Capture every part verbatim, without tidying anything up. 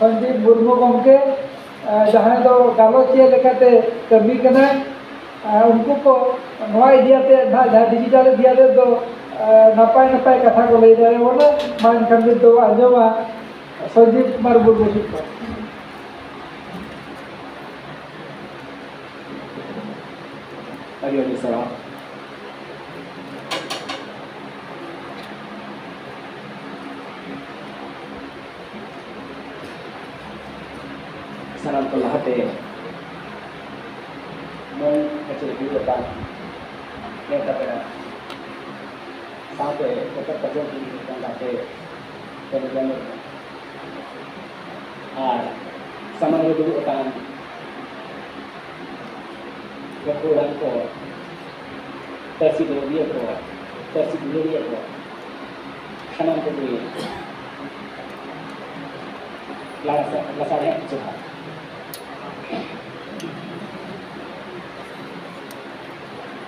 ᱥᱚᱧᱡᱤᱵᱽ ᱢᱩᱨᱢᱩ ᱜᱚᱢᱠᱮ, ᱮ, ᱡᱟᱦᱟᱸᱭ ᱫᱚ ᱜᱟᱞᱚᱪᱤᱭᱟᱹ ᱞᱮᱠᱟᱛᱮ ᱠᱟᱹᱢᱤ ᱠᱟᱱᱟᱭ, ᱮ, ᱩᱱᱠᱩ ᱠᱚ ᱱᱚᱣᱟ ᱤᱫᱤᱭᱟᱛᱮ ᱱᱟᱦᱟᱜ ᱡᱟᱦᱟᱸ ᱰᱤᱡᱤᱴᱟᱞ ᱤᱫᱤᱭᱟᱛᱮ ᱫᱚ, ᱮ, ᱱᱟᱯᱟᱭ ᱱᱟᱯᱟᱭ ᱠᱟᱛᱷᱟ ᱠᱚ ᱞᱟᱹᱭ ᱫᱟᱲᱮᱭᱟᱵᱚᱱᱟ᱾ ᱢᱟ ᱮᱱᱠᱷᱟᱱ ᱱᱤᱛ ᱫᱚ ᱟᱸᱡᱚᱢᱟ ᱥᱚᱧᱡᱤᱵᱽ ᱠᱩᱢᱟᱨ ᱢᱩᱨᱢᱩ ᱴᱷᱮᱱ ᱠᱷᱚᱱ᱾ ᱟᱹᱰᱤ ᱟᱹᱰᱤ ᱥᱟᱨᱦᱟᱣ᱾ ᱥᱟᱱᱟᱢ ᱠᱚ ᱞᱟᱦᱟᱛᱮ ᱢᱟᱹᱱ ᱟᱹᱪᱩᱨ ᱦᱩᱭᱩᱜ ᱠᱟᱱ ᱱᱮᱣᱛᱟ ᱯᱮᱲᱟ ᱥᱟᱶᱛᱮ ᱯᱚᱛᱚᱵ ᱯᱟᱨᱡᱟᱱ ᱦᱩᱭᱩᱜ ᱠᱟᱱ ᱜᱟᱛᱮ ᱠᱟᱹᱢᱤ ᱠᱟᱹᱢᱤ ᱟᱨ ᱥᱟᱢᱟᱝ ᱨᱮ ᱫᱩᱲᱩᱵ ᱟᱠᱟᱱ ᱜᱟᱹᱠᱷᱩᱲᱟᱱ ᱠᱚ, ᱯᱟᱹᱨᱥᱤ ᱫᱩᱞᱟᱹᱲᱤᱭᱟᱹ ᱠᱚ, ᱯᱟᱹᱨᱥᱤ ᱫᱩᱞᱟᱹᱲᱤᱭᱟᱹ ᱠᱚ, ᱥᱟᱱᱟᱢ ᱠᱚᱜᱮ ᱞᱟᱥᱟ-, ᱞᱟᱥᱟᱲᱦᱮᱫ ᱡᱚᱦᱟᱨ᱾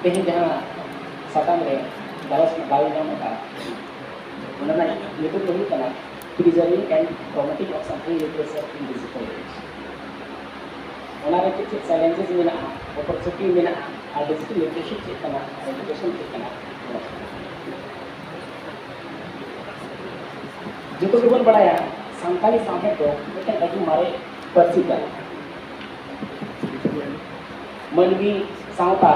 ᱛᱮᱦᱮᱧ ᱡᱟᱦᱟᱸ ᱥᱟᱛᱟᱢ ᱨᱮ ᱜᱟᱞᱚᱪ ᱨᱮᱱᱟᱜ ᱫᱟᱣ ᱤᱧ ᱧᱟᱢ ᱟᱠᱟᱫᱼᱟ, ᱚᱱᱟ ᱨᱮᱱᱟᱜ ᱧᱩᱛᱩᱢ ᱫᱚ ᱦᱩᱭᱩᱜ ᱠᱟᱱᱟ Preserving and Promoting of Santhali Literature in Digital Age᱾ ᱚᱱᱟ ᱨᱮ ᱪᱮᱫ ᱪᱮᱫ challenges ᱢᱮᱱᱟᱜᱼᱟ, opportunity ᱢᱮᱱᱟᱜᱼᱟ, ᱟᱨ digital literacy ᱪᱮᱫ ᱠᱟᱱᱟ, education ᱪᱮᱫ ᱠᱟᱱᱟ, ᱱᱚᱣᱟ ᱠᱚ᱾ ᱡᱚᱛᱚ ᱜᱮᱵᱚᱱ ᱵᱟᱲᱟᱭᱟ, ᱥᱟᱱᱛᱟᱲᱤ ᱥᱟᱶᱦᱮᱫ ᱫᱚ ᱢᱤᱫᱴᱟᱝ ᱟᱹᱰᱤ ᱢᱟᱨᱮ ᱯᱟᱹᱨᱥᱤ ᱠᱟᱱᱟ᱾ ᱢᱟᱹᱱᱢᱤ ᱥᱟᱶᱛᱟ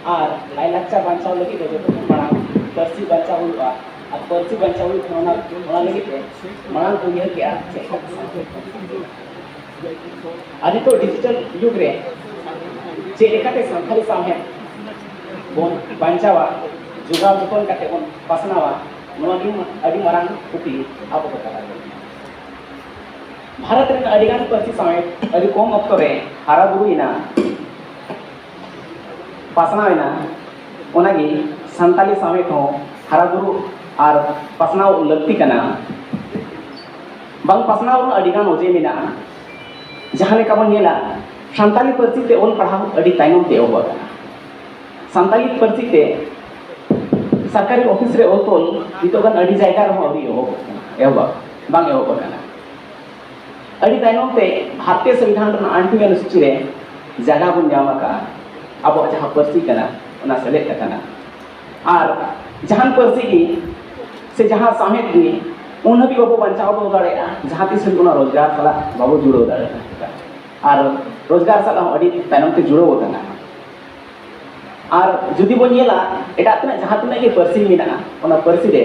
ᱟᱨ ᱞᱟᱭᱼᱞᱟᱠᱪᱟᱨ ᱵᱟᱧᱪᱟᱣ ᱞᱟᱹᱜᱤᱫ ᱫᱚ ᱡᱚᱛᱚ ᱠᱷᱚᱱ ᱢᱟᱲᱟᱝ ᱯᱟᱹᱨᱥᱤ ᱵᱟᱧᱪᱟᱣ ᱦᱩᱭᱩᱜᱼᱟ᱾ ᱟᱨ ᱯᱟᱹᱨᱥᱤ ᱵᱟᱧᱪᱟᱣ ᱦᱩᱭᱩᱜ ᱠᱷᱟᱱ ᱚᱱᱟ, ᱚᱱᱟ ᱞᱟᱹᱜᱤᱫ ᱛᱮ ᱢᱟᱲᱟᱝ ᱩᱭᱦᱟᱹᱨ ᱠᱮᱜᱼᱟ ᱪᱮᱫ ᱞᱮᱠᱟᱛᱮ ᱥᱟᱶᱦᱮᱫ ᱵᱚᱱ ᱵᱮᱱᱟᱣᱟ᱾ ᱟᱨ ᱱᱤᱛᱚᱜ digital ᱡᱩᱜᱽ ᱨᱮ ᱪᱮᱫ ᱞᱮᱠᱟᱛᱮ ᱥᱟᱱᱛᱟᱲᱤ ᱥᱟᱶᱦᱮᱫ ᱵᱚᱱ ᱵᱟᱧᱪᱟᱣᱟ, ᱡᱚᱜᱟᱣ ᱡᱚᱛᱚᱱ ᱠᱟᱛᱮ ᱵᱚᱱ ᱯᱟᱥᱱᱟᱣᱟ, ᱱᱚᱣᱟ ᱜᱮ ᱟᱹᱰᱤ ᱢᱟᱨᱟᱝ ᱠᱩᱠᱞᱤ ᱟᱵᱚ ᱠᱚ ᱛᱟᱞᱟ ᱨᱮ᱾ ᱵᱷᱟᱨᱚᱛ ᱨᱮᱱ ᱟᱹᱰᱤᱜᱟᱱ ᱯᱟᱹᱨᱥᱤ ᱥᱟᱶᱦᱮᱫ ᱟᱹᱰᱤ ᱠᱚᱢ ᱚᱠᱛᱚ ᱨᱮ ᱦᱟᱨᱟ ᱵᱩᱨᱩᱭᱮᱱᱟ, ᱯᱟᱥᱱᱟᱣ ᱮᱱᱟ᱾ ᱚᱱᱟᱜᱮ ᱥᱟᱱᱛᱟᱞᱤ ᱥᱟᱶᱦᱮᱫ ᱦᱚᱸ ᱦᱟᱨᱟ ᱵᱩᱨᱩ ᱟᱨ ᱯᱟᱥᱱᱟᱣ ᱞᱟᱹᱠᱛᱤ ᱠᱟᱱᱟ᱾ ᱵᱟᱝ ᱯᱟᱥᱱᱟᱣ ᱨᱮᱱᱟᱜ ᱟᱹᱰᱤᱜᱟᱱ ᱚᱡᱮ ᱢᱮᱱᱟᱜᱼᱟ᱾ ᱡᱟᱦᱟᱸ ᱞᱮᱠᱟ ᱵᱚᱱ ᱧᱮᱞᱟ, ᱥᱟᱱᱛᱟᱞᱤ ᱯᱟᱹᱨᱥᱤ ᱛᱮ ᱚᱞ ᱯᱟᱲᱦᱟᱣ ᱟᱹᱰᱤ ᱛᱟᱭᱱᱚᱢ ᱛᱮ ᱮᱦᱚᱵ ᱟᱠᱟᱱᱟ᱾ ᱥᱟᱱᱛᱟᱞᱤ ᱯᱟᱹᱨᱥᱤ ᱛᱮ ᱥᱚᱨᱠᱟᱨᱤ ᱚᱯᱷᱤᱥ ᱨᱮ ᱚᱞ ᱛᱚᱞ ᱱᱤᱛᱚᱜ ᱜᱟᱱ ᱟᱹᱰᱤ ᱡᱟᱭᱜᱟ ᱨᱮᱦᱚᱸ ᱟᱹᱣᱨᱤ ᱮᱦᱚᱵ ᱟᱠᱟᱱᱟ, ᱮᱦᱚᱵ, ᱵᱟᱝ ᱮᱦᱚᱵ ᱟᱠᱟᱱᱟ᱾ ᱟᱹᱰᱤ ᱛᱟᱭᱱᱚᱢ ᱛᱮ ᱵᱷᱟᱨᱚᱛᱤᱭᱚ ᱥᱚᱝᱵᱤᱫᱷᱟᱱ ᱨᱮᱱᱟᱜ ᱟᱴᱷᱣᱤ ᱚᱱᱩᱥᱩᱪᱤ ᱨᱮ ᱡᱟᱭᱜᱟ ᱵᱚᱱ ᱧᱟᱢ ᱟᱠᱟᱫᱼᱟ, ᱟᱵᱚᱣᱟᱜ ᱡᱟᱦᱟᱸ ᱯᱟᱹᱨᱥᱤ ᱠᱟᱱᱟ ᱚᱱᱟ ᱥᱮᱞᱮᱫ ᱟᱠᱟᱱᱟ᱾ ᱟᱨ ᱡᱟᱦᱟᱱ ᱯᱟᱹᱨᱥᱤ ᱜᱮ ᱥᱮ ᱡᱟᱦᱟᱸ ᱥᱟᱶᱦᱮᱫ ᱜᱮ ᱩᱱ ᱦᱟᱹᱵᱤᱡ ᱵᱟᱵᱚ ᱵᱟᱧᱪᱟᱣ ᱫᱚᱦᱚ ᱫᱟᱲᱮᱭᱟᱜᱼᱟ, ᱡᱟᱦᱟᱸ ᱛᱤᱥ ᱦᱟᱹᱵᱤᱡ ᱚᱱᱟ ᱨᱳᱡᱽᱜᱟᱨ ᱥᱟᱞᱟᱜ ᱵᱟᱵᱚ ᱡᱩᱲᱟᱹᱣ ᱫᱟᱲᱮᱭᱟᱜᱼᱟ᱾ ᱟᱨ ᱨᱳᱡᱽᱜᱟᱨ ᱥᱟᱞᱟᱜ ᱦᱚᱸ ᱟᱹᱰᱤ ᱛᱟᱭᱱᱚᱢ ᱛᱮ ᱡᱩᱲᱟᱹᱣ ᱟᱠᱟᱱᱟ᱾ ᱟᱨ ᱡᱩᱫᱤ ᱵᱚᱱ ᱧᱮᱞᱟ, ᱮᱴᱟᱜ ᱛᱤᱱᱟᱹᱜ, ᱡᱟᱦᱟᱸ ᱛᱤᱱᱟᱹᱜ ᱜᱮ ᱯᱟᱹᱨᱥᱤ ᱢᱮᱱᱟᱜᱼᱟ, ᱚᱱᱟ ᱯᱟᱹᱨᱥᱤ ᱨᱮ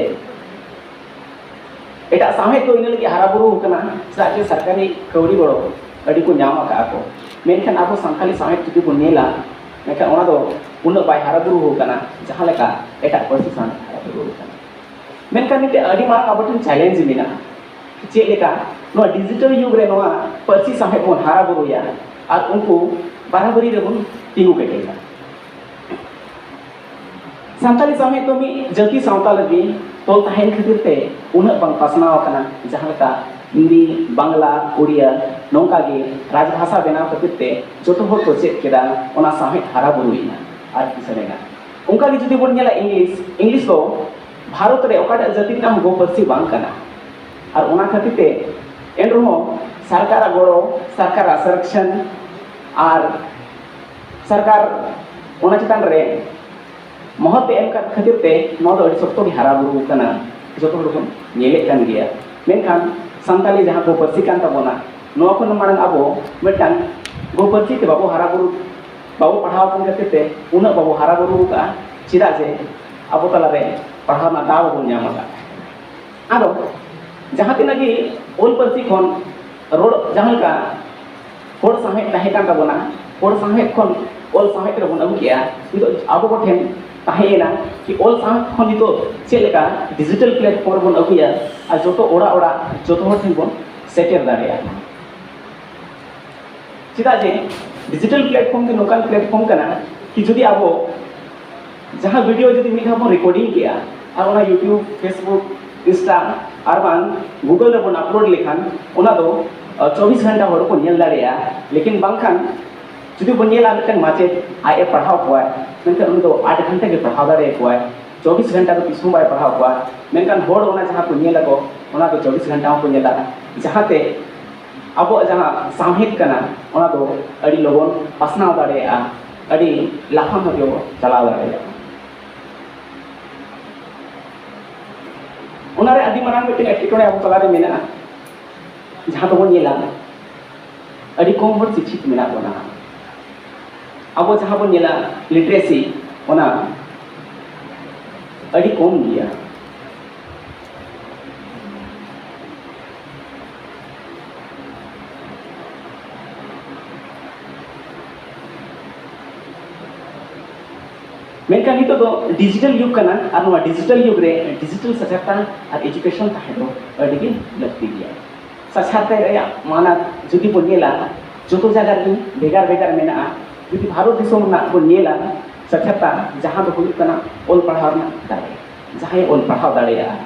ᱮᱴᱟᱜ ᱥᱟᱶᱦᱮᱫ ᱫᱚ ᱤᱱᱟᱹ ᱞᱟᱹᱜᱤᱫ ᱦᱟᱨᱟ ᱵᱩᱨᱩ ᱟᱠᱟᱱᱟ, ᱪᱮᱫᱟᱜ ᱡᱮ ᱥᱚᱨᱠᱟᱨᱤ ᱠᱟᱹᱣᱰᱤ ᱜᱚᱲᱚ ᱟᱹᱰᱤ ᱠᱚ ᱧᱟᱢ ᱟᱠᱟᱫᱼᱟ ᱠᱚ᱾ ᱢᱮᱱᱠᱷᱟᱱ ᱟᱵᱚ ᱥᱟᱱᱛᱟᱲᱤ ᱥᱟᱶᱦᱮᱫ ᱡᱩᱫᱤ ᱵᱚᱱ ᱧᱮᱞᱟ, ᱢᱮᱱᱠᱷᱟᱱ ᱚᱱᱟ ᱫᱚ ᱩᱱᱟᱹᱜ ᱵᱟᱭ ᱦᱟᱨᱟ ᱵᱩᱨᱩ ᱟᱠᱟᱱᱟ, ᱡᱟᱦᱟᱸ ᱞᱮᱠᱟ ᱮᱴᱟᱜ ᱯᱟᱹᱨᱥᱤ ᱥᱟᱶᱦᱮᱫ ᱦᱟᱨᱟ ᱵᱩᱨᱩ ᱟᱠᱟᱱᱟ᱾ ᱢᱮᱱᱠᱷᱟᱱ ᱢᱤᱫᱴᱮᱱ ᱟᱹᱰᱤ ᱢᱟᱨᱟᱝ ᱟᱵᱚ ᱴᱷᱮᱱ ᱪᱮᱞᱮᱧᱡᱽ ᱢᱮᱱᱟᱜᱼᱟ᱾ ᱪᱮᱫ ᱞᱮᱠᱟ ᱱᱚᱣᱟ ᱰᱤᱡᱤᱴᱟᱞ ᱡᱩᱜᱽ ᱨᱮ ᱱᱚᱣᱟ ᱯᱟᱹᱨᱥᱤ ᱥᱟᱶᱦᱮᱫ ᱵᱚᱱ ᱦᱟᱨᱟ ᱵᱩᱨᱩᱭᱟ ᱟᱨ ᱩᱱᱠᱩ ᱵᱟᱨᱟᱵᱟᱹᱨᱤ ᱨᱮᱵᱚᱱ ᱛᱤᱸᱜᱩ ᱠᱮᱴᱮᱡᱟ? ᱥᱟᱱᱛᱟᱲᱤ ᱥᱟᱶᱦᱮᱫ ᱫᱚ ᱢᱤᱫ ᱡᱟᱹᱛᱤ ᱥᱟᱶᱛᱟ ᱞᱟᱹᱜᱤᱫ ᱛᱚᱞ ᱛᱟᱦᱮᱱ ᱠᱷᱟᱹᱛᱤᱨ ᱛᱮ ᱩᱱᱟᱹᱜ ᱵᱟᱝ ᱯᱟᱥᱱᱟᱣ ᱟᱠᱟᱱᱟ, ᱡᱟᱦᱟᱸ ᱞᱮᱠᱟ ᱦᱤᱱᱫᱤ, ᱵᱟᱝᱞᱟ, ᱩᱲᱤᱭᱟ, ᱱᱚᱝᱠᱟ ᱜᱮ ᱨᱟᱡᱽᱵᱷᱟᱥᱟ ᱵᱮᱱᱟᱣ ᱠᱷᱟᱹᱛᱤᱨ ᱛᱮ ᱡᱚᱛᱚ ᱦᱚᱲ ᱠᱚ ᱪᱮᱫ ᱠᱮᱫᱟ, ᱚᱱᱟ ᱥᱟᱶᱦᱮᱫ ᱦᱟᱨᱟ ᱵᱩᱨᱩᱭᱮᱱᱟ ᱟᱨ ᱠᱤᱥᱟᱹᱬᱮᱱᱟ᱾ ᱚᱱᱠᱟ ᱜᱮ ᱡᱩᱫᱤ ᱵᱚᱱ ᱧᱮᱞᱟ ᱤᱝᱞᱤᱥ, ᱤᱝᱞᱤᱥ ᱫᱚ ᱵᱷᱟᱨᱚᱛ ᱨᱮ ᱚᱠᱟᱴᱟᱜ ᱡᱟᱹᱛᱤ ᱨᱮᱱᱟᱜ ᱦᱚᱸ ᱜᱚ ᱯᱟᱹᱨᱥᱤ ᱵᱟᱝ ᱠᱟᱱᱟ᱾ ᱟᱨ ᱚᱱᱟ ᱠᱷᱟᱹᱛᱤᱨ ᱛᱮ ᱮᱱ ᱨᱮᱦᱚᱸ ᱥᱚᱨᱠᱟᱨᱟᱜ ᱜᱚᱲᱚ, ᱥᱚᱨᱠᱟᱨᱟᱜ ᱥᱚᱨᱚᱠᱥᱚᱱ ᱟᱨ ᱥᱚᱨᱠᱟᱨ ᱚᱱᱟ ᱪᱮᱛᱟᱱ ᱨᱮ ᱢᱚᱦᱚᱛ ᱮ ᱮᱢ ᱠᱟᱫ ᱠᱷᱟᱹᱛᱤᱨ ᱛᱮ ᱱᱚᱣᱟ ᱫᱚ ᱟᱹᱰᱤ ᱥᱚᱠᱛᱚ ᱜᱮ ᱦᱟᱨᱟ ᱵᱩᱨᱩ ᱠᱟᱱᱟ, ᱡᱚᱛᱚ ᱦᱚᱲ ᱵᱚᱱ ᱧᱮᱞᱮᱫ ᱠᱟᱱ ᱜᱮᱭᱟ᱾ ᱢᱮᱱᱠᱷᱟᱱ ᱥᱟᱱᱛᱟᱲᱤ ᱡᱟᱦᱟᱸ ᱠᱚ ᱯᱟᱹᱨᱥᱤ ᱠᱟᱱ ᱛᱟᱵᱚᱱᱟ, ᱱᱚᱣᱟ ᱠᱷᱚᱱ ᱢᱟᱲᱟᱝ ᱟᱵᱚ ᱢᱤᱫᱴᱟᱝ ᱜᱚ ᱯᱟᱹᱨᱥᱤ ᱛᱮ ᱵᱟᱵᱚ ᱦᱟᱨᱟ ᱵᱩᱨᱩ, ᱵᱟᱵᱚ ᱯᱟᱲᱦᱟᱣ ᱟᱠᱟᱱ ᱠᱷᱟᱹᱛᱤᱨ ᱛᱮ ᱩᱱᱟᱹᱜ ᱵᱟᱵᱚ ᱦᱟᱨᱟ ᱵᱩᱨᱩ ᱟᱠᱟᱫᱼᱟ, ᱪᱮᱫᱟᱜ ᱡᱮ ᱟᱵᱚ ᱛᱟᱞᱟᱨᱮ ᱯᱟᱲᱦᱟᱣ ᱨᱮᱱᱟᱜ ᱫᱟᱣ ᱵᱟᱵᱚᱱ ᱧᱟᱢ ᱟᱠᱟᱫᱼᱟ᱾ ᱟᱫᱚ ᱡᱟᱦᱟᱸ ᱛᱤᱱᱟᱹᱜ ᱜᱮ ᱚᱞ ᱯᱟᱹᱨᱥᱤ ᱠᱷᱚᱱ ᱨᱚᱲ, ᱡᱟᱦᱟᱸ ᱞᱮᱠᱟ ᱦᱚᱲ ᱥᱟᱶᱦᱮᱫ ᱛᱟᱦᱮᱸ ᱠᱟᱱ ᱛᱟᱵᱚᱱᱟ, ᱦᱚᱲ ᱥᱟᱶᱦᱮᱫ ᱠᱷᱚᱱ ᱚᱞ ᱥᱟᱶᱦᱮᱫ ᱨᱮᱵᱚᱱ ᱟᱹᱜᱩ ᱠᱮᱜᱼᱟ, ᱱᱤᱛᱚᱜ ᱟᱵᱚ ᱠᱚᱴᱷᱮᱱ ᱛᱟᱦᱮᱸᱭᱮᱱᱟ ᱠᱤ ᱚᱞ ᱥᱟᱶᱦᱮᱫ ᱠᱷᱚᱱ ᱱᱤᱛᱚᱜ ᱪᱮᱫ ᱞᱮᱠᱟ ᱰᱤᱡᱤᱴᱟᱞ ᱯᱞᱟᱴᱯᱷᱚᱨᱢ ᱨᱮᱵᱚᱱ ᱟᱹᱜᱩᱭᱟ ᱟᱨ ᱡᱚᱛᱚ ᱚᱲᱟᱜ ᱚᱲᱟᱜ ᱡᱚᱛᱚ ᱦᱚᱲ ᱴᱷᱮᱱ ᱵᱚᱱ ᱥᱮᱴᱮᱨ ᱫᱟᱲᱮᱭᱟᱜᱼᱟ᱾ ᱪᱮᱫᱟᱜ ᱡᱮ ᱰᱤᱡᱤᱴᱟᱞ ᱯᱞᱟᱴᱯᱷᱚᱨᱢ ᱫᱚ ᱱᱚᱝᱠᱟᱱ ᱯᱞᱟᱴᱯᱷᱚᱨᱢ ᱠᱟᱱᱟ ᱠᱤ ᱡᱩᱫᱤ ᱟᱵᱚ ᱡᱟᱦᱟᱸ ᱵᱷᱤᱰᱤᱭᱳ ᱡᱩᱫᱤ ᱢᱤᱫ ᱫᱷᱟᱣ ᱵᱚᱱ ᱨᱮᱠᱚᱨᱰᱤᱝ ᱠᱮᱜᱼᱟ ᱟᱨ ᱚᱱᱟ ᱭᱩᱴᱩᱵᱽ, ᱯᱷᱮᱥᱵᱩᱠ, ᱤᱱᱥᱴᱟ ᱟᱨ ᱵᱟᱝ ᱜᱩᱜᱚᱞ ᱨᱮᱵᱚᱱ ᱟᱯᱞᱳᱰ ᱞᱮᱠᱷᱟᱱ ᱚᱱᱟ ᱫᱚ, ᱟᱹ, ᱪᱚᱵᱵᱤᱥ ᱜᱷᱚᱱᱴᱟ ᱦᱚᱲ ᱠᱚ ᱧᱮᱞ ᱫᱟᱲᱮᱭᱟᱜᱼᱟ᱾ ᱞᱮᱠᱤᱱ ᱵᱟᱝᱠᱷᱟᱱ ᱡᱩᱫᱤ ᱵᱚᱱ ᱧᱮᱞᱟ ᱢᱤᱫᱴᱟᱝ ᱢᱟᱪᱮᱫ ᱟᱡ ᱮ ᱯᱟᱲᱦᱟᱣ ᱠᱚᱣᱟᱭ, ᱢᱮᱱᱠᱷᱟᱱ ᱩᱱᱤ ᱫᱚ ᱟᱴ ᱜᱷᱚᱱᱴᱟ ᱜᱮ ᱯᱟᱲᱦᱟᱣ ᱫᱟᱲᱮᱭᱟᱠᱚᱣᱟᱭ, ᱪᱚᱵᱵᱤᱥ ᱜᱷᱚᱱᱴᱟ ᱫᱚ ᱛᱤᱥ ᱦᱚᱸ ᱵᱟᱭ ᱯᱟᱲᱦᱟᱣ ᱠᱚᱣᱟ᱾ ᱢᱮᱱᱠᱷᱟᱱ ᱦᱚᱲ ᱚᱱᱟ ᱡᱟᱦᱟᱸ ᱠᱚ ᱧᱮᱞ ᱟᱠᱚ ᱚᱱᱟ ᱫᱚ ᱪᱚᱵᱵᱤᱥ ᱜᱷᱚᱱᱴᱟ ᱦᱚᱸᱠᱚ ᱧᱮᱞᱟ, ᱡᱟᱦᱟᱸᱛᱮ ᱟᱵᱚᱣᱟᱜ ᱡᱟᱦᱟᱸ ᱥᱟᱶᱦᱮᱫ ᱠᱟᱱᱟ, ᱚᱱᱟ ᱫᱚ ᱟᱹᱰᱤ ᱞᱚᱜᱚᱱ ᱯᱟᱥᱱᱟᱣ ᱫᱟᱲᱮᱭᱟᱜᱼᱟ, ᱟᱹᱰᱤ ᱞᱟᱯᱷᱟᱝ ᱦᱚᱸ ᱪᱟᱞᱟᱣ ᱫᱟᱲᱮᱭᱟᱜᱼᱟ᱾ ᱚᱱᱟᱨᱮ ᱟᱹᱰᱤ ᱢᱟᱨᱟᱝ ᱢᱤᱫᱴᱮᱱ ᱮᱴᱠᱮᱴᱚᱬᱮ ᱟᱵᱚ ᱛᱟᱞᱟᱨᱮ ᱢᱮᱱᱟᱜᱼᱟ, ᱡᱟᱦᱟᱸ ᱫᱚᱵᱚᱱ ᱧᱮᱞᱟ ᱟᱹᱰᱤ ᱠᱚᱢ ᱦᱚᱲ ᱥᱤᱠᱠᱷᱤᱛ ᱢᱮᱱᱟᱜ ᱵᱚᱱᱟ᱾ ᱟᱵᱚ ᱡᱟᱦᱟᱸ ᱵᱚᱱ ᱧᱮᱞᱟ ᱞᱤᱴᱟᱨᱮᱥᱤ, ᱚᱱᱟ ᱟᱹᱰᱤ ᱠᱚᱢ ᱜᱮᱭᱟ᱾ ᱢᱮᱱᱠᱷᱟᱱ ᱱᱤᱛᱚᱜ ᱫᱚ ᱰᱤᱡᱤᱴᱟᱞ ᱡᱩᱜᱽ ᱠᱟᱱᱟ, ᱟᱨ ᱱᱚᱣᱟ ᱰᱤᱡᱤᱴᱟᱞ ᱡᱩᱜᱽ ᱨᱮ ᱰᱤᱡᱤᱴᱟᱞ ᱥᱟᱠᱷᱟᱛᱟ ᱟᱨ ᱮᱰᱩᱠᱮᱥᱚᱱ ᱛᱟᱦᱮᱸ ᱫᱚ ᱟᱹᱰᱤ ᱜᱮ ᱞᱟᱹᱠᱛᱤ ᱜᱮᱭᱟ᱾ ᱥᱟᱠᱷᱟᱛᱟ ᱨᱮᱭᱟᱜ ᱢᱟᱱᱟ ᱡᱩᱫᱤ ᱵᱚᱱ ᱧᱮᱞᱟ, ᱡᱚᱛᱚ ᱡᱟᱭᱜᱟ ᱨᱮᱜᱮ ᱵᱷᱮᱜᱟᱨ ᱵᱷᱮᱜᱟᱨ ᱢᱮᱱᱟᱜᱼᱟ᱾ ᱡᱩᱫᱤ ᱵᱷᱟᱨᱚᱛ ᱫᱤᱥᱚᱢ ᱨᱮᱱᱟᱜ ᱵᱚᱱ ᱧᱮᱞᱟ, ᱥᱟᱠᱷᱟᱛᱟ ᱡᱟᱦᱟᱸ ᱫᱚ ᱦᱩᱭᱩᱜ ᱠᱟᱱᱟ ᱚᱞ ᱯᱟᱲᱦᱟᱣ ᱨᱮᱱᱟᱜ ᱫᱟᱲᱮ, ᱡᱟᱦᱟᱸᱭ ᱚᱞ ᱯᱟᱲᱦᱟᱣ ᱫᱟᱲᱮᱭᱟᱜᱼᱟ,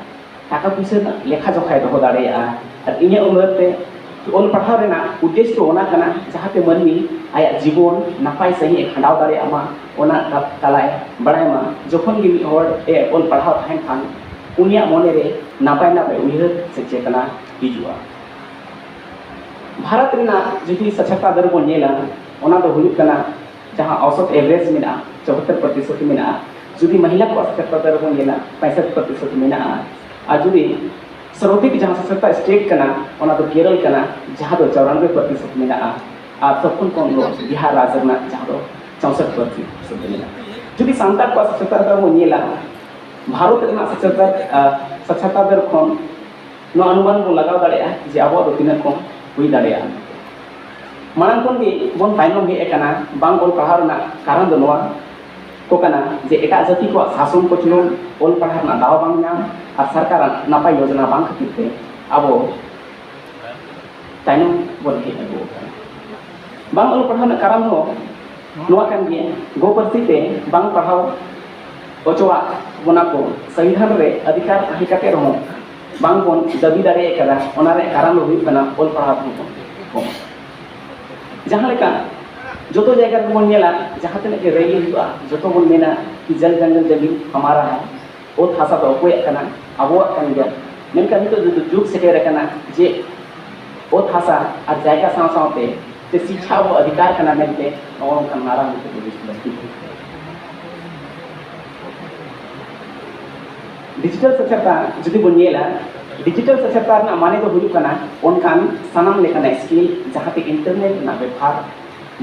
ᱴᱟᱠᱟ ᱯᱩᱭᱥᱟᱹ ᱨᱮᱱᱟᱜ ᱞᱮᱠᱷᱟ ᱡᱚᱠᱷᱟᱭ ᱫᱚᱦᱚ ᱫᱟᱲᱮᱭᱟᱜᱼᱟ᱾ ᱟᱨ ᱤᱧᱟᱹᱜ ᱩᱢᱮᱨ ᱛᱮ ᱚᱞ ᱯᱟᱲᱦᱟᱣ ᱨᱮᱱᱟᱜ ᱩᱫᱽᱫᱮᱥᱥᱚ ᱚᱱᱟ ᱠᱟᱱᱟ, ᱡᱟᱦᱟᱸᱛᱮ ᱢᱟᱹᱱᱢᱤ ᱟᱭᱟᱜ ᱡᱤᱵᱚᱱ ᱱᱟᱯᱟᱭ ᱥᱟᱺᱦᱤᱡ ᱮ ᱠᱷᱟᱸᱰᱟᱣ ᱫᱟᱲᱮᱭᱟᱜ ᱢᱟ, ᱚᱱᱟ ᱠᱟ-, ᱛᱟᱞᱟᱭ ᱵᱟᱲᱟᱭ ᱢᱟ᱾ ᱡᱚᱠᱷᱚᱱ ᱜᱮ ᱢᱤᱫ ᱦᱚᱲ ᱮ ᱚᱞ ᱯᱟᱲᱦᱟᱣ ᱛᱟᱦᱮᱱ ᱠᱷᱟᱱ, ᱩᱱᱤᱭᱟᱜ ᱢᱚᱱᱮ ᱨᱮ ᱱᱟᱯᱟᱭ ᱱᱟᱯᱟᱭ ᱩᱭᱦᱟᱹᱨ ᱥᱮ ᱪᱮᱛᱱᱟ ᱦᱤᱡᱩᱜᱼᱟ᱾ ᱵᱷᱟᱨᱚᱛ ᱨᱮᱱᱟᱜ ᱡᱩᱫᱤ ᱥᱟᱠᱷᱟᱛᱟ ᱫᱚᱨ ᱵᱚᱱ ᱧᱮᱞᱟ, ᱚᱱᱟ ᱫᱚ ᱦᱩᱭᱩᱜ ᱠᱟᱱᱟ ᱡᱟᱦᱟᱸ ᱚᱣᱥᱚᱛ ᱮᱵᱷᱟᱨᱮᱡᱽ ᱢᱮᱱᱟᱜᱼᱟ, ᱪᱚᱣᱟᱛᱛᱳᱨ ᱯᱨᱚᱛᱤᱥᱚᱛ ᱢᱮᱱᱟᱜᱼᱟ᱾ ᱡᱩᱫᱤ ᱢᱚᱦᱤᱞᱟ ᱠᱚᱣᱟᱜ ᱥᱟᱠᱷᱟᱛᱟ ᱫᱚᱨ ᱵᱚᱱ ᱧᱮᱞᱟ, ᱯᱚᱸᱭᱥᱚᱴᱴᱤ ᱯᱨᱚᱛᱤᱥᱚᱛ ᱢᱮᱱᱟᱜᱼᱟ᱾ ᱟᱨ ᱡᱩᱫᱤ ᱥᱚᱨᱵᱟᱫᱷᱤᱠ ᱡᱟᱦᱟᱸ ᱥᱟᱠᱷᱟᱛᱟ ᱥᱴᱮᱴ ᱠᱟᱱᱟ, ᱚᱱᱟ ᱫᱚ ᱠᱮᱨᱚᱞ ᱠᱟᱱᱟ, ᱡᱟᱦᱟᱸ ᱫᱚ ᱪᱚᱣᱨᱟᱱᱵᱵᱳᱭ ᱯᱨᱚᱛᱤᱥᱚᱛ ᱢᱮᱱᱟᱜᱼᱟ᱾ ᱟᱨ ᱥᱚᱵ ᱠᱷᱚᱱ ᱠᱚᱢ ᱫᱚ ᱵᱤᱦᱟᱨ ᱨᱟᱡᱽ ᱨᱮᱱᱟᱜ, ᱡᱟᱦᱟᱸ ᱫᱚ ᱪᱚᱣᱥᱚᱴᱴᱤ ᱯᱨᱚᱛᱤᱥᱚᱛ ᱢᱮᱱᱟᱜᱼᱟ᱾ ᱡᱩᱫᱤ ᱥᱟᱱᱛᱟᱲ ᱠᱚᱣᱟᱜ ᱥᱟᱠᱷᱟᱛᱟ ᱫᱚᱨ ᱵᱚᱱ ᱧᱮᱞᱟ, ᱵᱷᱟᱨᱚᱛ ᱨᱮᱱᱟᱜ ᱥᱟᱠᱷᱟᱛᱟ, ᱟ, ᱥᱟᱠᱷᱟᱛᱟ ᱫᱚᱨ ᱠᱷᱚᱱ ᱱᱚᱣᱟ ᱚᱱᱩᱢᱟᱱ ᱵᱚᱱ ᱞᱟᱜᱟᱣ ᱫᱟᱲᱮᱭᱟᱜᱼᱟ ᱡᱮ ᱟᱵᱚᱣᱟᱜ ᱫᱚ ᱛᱤᱱᱟᱹᱜ ᱠᱚᱢ ᱦᱩᱭ ᱫᱟᱲᱮᱭᱟᱜᱼᱟ᱾ ᱢᱟᱲᱟᱝ ᱠᱷᱚᱱ ᱜᱮ ᱵᱚᱱ ᱛᱟᱭᱱᱚᱢ ᱦᱮᱡ ᱟᱠᱟᱱᱟ ᱵᱟᱝ ᱚᱞ ᱯᱟᱲᱦᱟᱣ ᱨᱮᱱᱟᱜ ᱠᱟᱨᱚᱱ ᱫᱚ ᱱᱚᱣᱟ ᱠᱚ ᱠᱟᱱᱟ ᱡᱮ ᱮᱴᱟᱜ ᱡᱟᱹᱛᱤ ᱠᱚᱣᱟᱜ ᱥᱟᱥᱚᱱ ᱠᱚᱪᱞᱚᱱ, ᱚᱞ ᱯᱟᱲᱦᱟᱣ ᱨᱮᱱᱟᱜ ᱫᱟᱣ ᱵᱟᱝ ᱧᱟᱢ ᱟᱨ ᱥᱚᱨᱠᱟᱨᱟᱜ ᱱᱟᱯᱟᱭ ᱭᱳᱡᱚᱱᱟ ᱵᱟᱝ ᱠᱷᱟᱹᱛᱤᱨ ᱛᱮ ᱟᱵᱚ ᱛᱟᱭᱱᱚᱢ ᱵᱚᱱ ᱦᱮᱡ ᱟᱹᱜᱩ ᱟᱠᱟᱱᱟ᱾ ᱵᱟᱝ ᱚᱞ ᱯᱟᱲᱦᱟᱣ ᱨᱮᱱᱟᱜ ᱠᱟᱨᱚᱱ ᱦᱚᱸ ᱱᱚᱣᱟ ᱠᱟᱱ ᱜᱮᱭᱟ, ᱜᱚ ᱯᱟᱹᱨᱥᱤ ᱛᱮ ᱵᱟᱝ ᱯᱟᱲᱦᱟᱣ ᱦᱚᱪᱚᱣᱟᱜ ᱵᱚᱱᱟ ᱠᱚ, ᱥᱚᱝᱵᱤᱫᱷᱟᱱ ᱨᱮ ᱚᱫᱷᱤᱠᱟᱨ ᱛᱟᱦᱮᱸ ᱠᱟᱛᱮ ᱨᱮᱦᱚᱸ ᱵᱟᱝ ᱵᱚᱱ ᱫᱟᱹᱵᱤ ᱫᱟᱲᱮ ᱟᱠᱟᱫᱟ᱾ ᱚᱱᱟ ᱨᱮᱭᱟᱜ ᱠᱟᱨᱚᱱ ᱫᱚ ᱦᱩᱭᱩᱜ ᱠᱟᱱᱟ ᱚᱞ ᱯᱟᱲᱦᱟᱣ ᱠᱚ ᱠᱚᱢ᱾ ᱡᱟᱦᱟᱸ ᱞᱮᱠᱟ ᱡᱚᱛᱚ ᱡᱟᱭᱜᱟ ᱨᱮᱵᱚᱱ ᱧᱮᱞᱟ, ᱡᱟᱦᱟᱸ ᱛᱤᱱᱟᱹᱜ ᱜᱮ ᱨᱮᱞᱤ ᱦᱩᱭᱩᱜᱼᱟ, ᱡᱚᱛᱚ ᱵᱚᱱ ᱢᱮᱱᱟ ᱠᱤ ᱡᱚᱞ ᱡᱚᱝᱜᱚᱞ ᱡᱟᱢᱤᱱ ᱦᱟᱢᱟᱨᱟ ᱦᱟᱭ, ᱚᱛ ᱦᱟᱥᱟ ᱫᱚ ᱚᱠᱚᱭᱟᱜ ᱠᱟᱱᱟ? ᱟᱵᱚᱣᱟᱜ ᱠᱟᱱ ᱜᱮᱭᱟ᱾ ᱢᱮᱱᱠᱷᱟᱱ ᱱᱤᱛᱚᱜ ᱡᱩᱫᱤ ᱡᱩᱜᱽ ᱥᱮᱴᱮᱨ ᱟᱠᱟᱱᱟ ᱡᱮ ᱚᱛ ᱦᱟᱥᱟ ᱟᱨ ᱡᱟᱭᱜᱟ ᱥᱟᱶ ᱥᱟᱶᱛᱮ ᱥᱮ ᱥᱤᱪᱪᱷᱟ ᱟᱵᱚ ᱚᱫᱷᱤᱠᱟᱨ ᱠᱟᱱᱟ ᱢᱮᱱᱛᱮ ᱱᱚᱜᱼᱚ ᱱᱚᱝᱠᱟᱱ ᱢᱟᱨᱟᱝ ᱢᱤᱫᱴᱮᱱ ᱦᱩᱫᱤᱥ ᱞᱟᱹᱠᱛᱤ ᱠᱟᱱᱟ᱾ ᱰᱤᱡᱤᱴᱟᱞ ᱥᱟᱠᱷᱟᱨᱛᱟ ᱡᱩᱫᱤ ᱵᱚᱱ ᱧᱮᱞᱟ, ᱰᱤᱡᱤᱴᱟᱞ ᱥᱟᱠᱷᱟᱨᱛᱟ ᱨᱮᱱᱟᱜ ᱢᱟᱱᱮ ᱫᱚ ᱦᱩᱭᱩᱜ ᱠᱟᱱᱟ ᱚᱱᱠᱟᱱ ᱥᱟᱱᱟᱢ ᱞᱮᱠᱟᱱᱟᱜ ᱥᱠᱤᱞ ᱡᱟᱦᱟᱸᱛᱮ ᱤᱱᱴᱟᱨᱱᱮᱴ ᱨᱮᱱᱟᱜ ᱵᱮᱵᱷᱟᱨ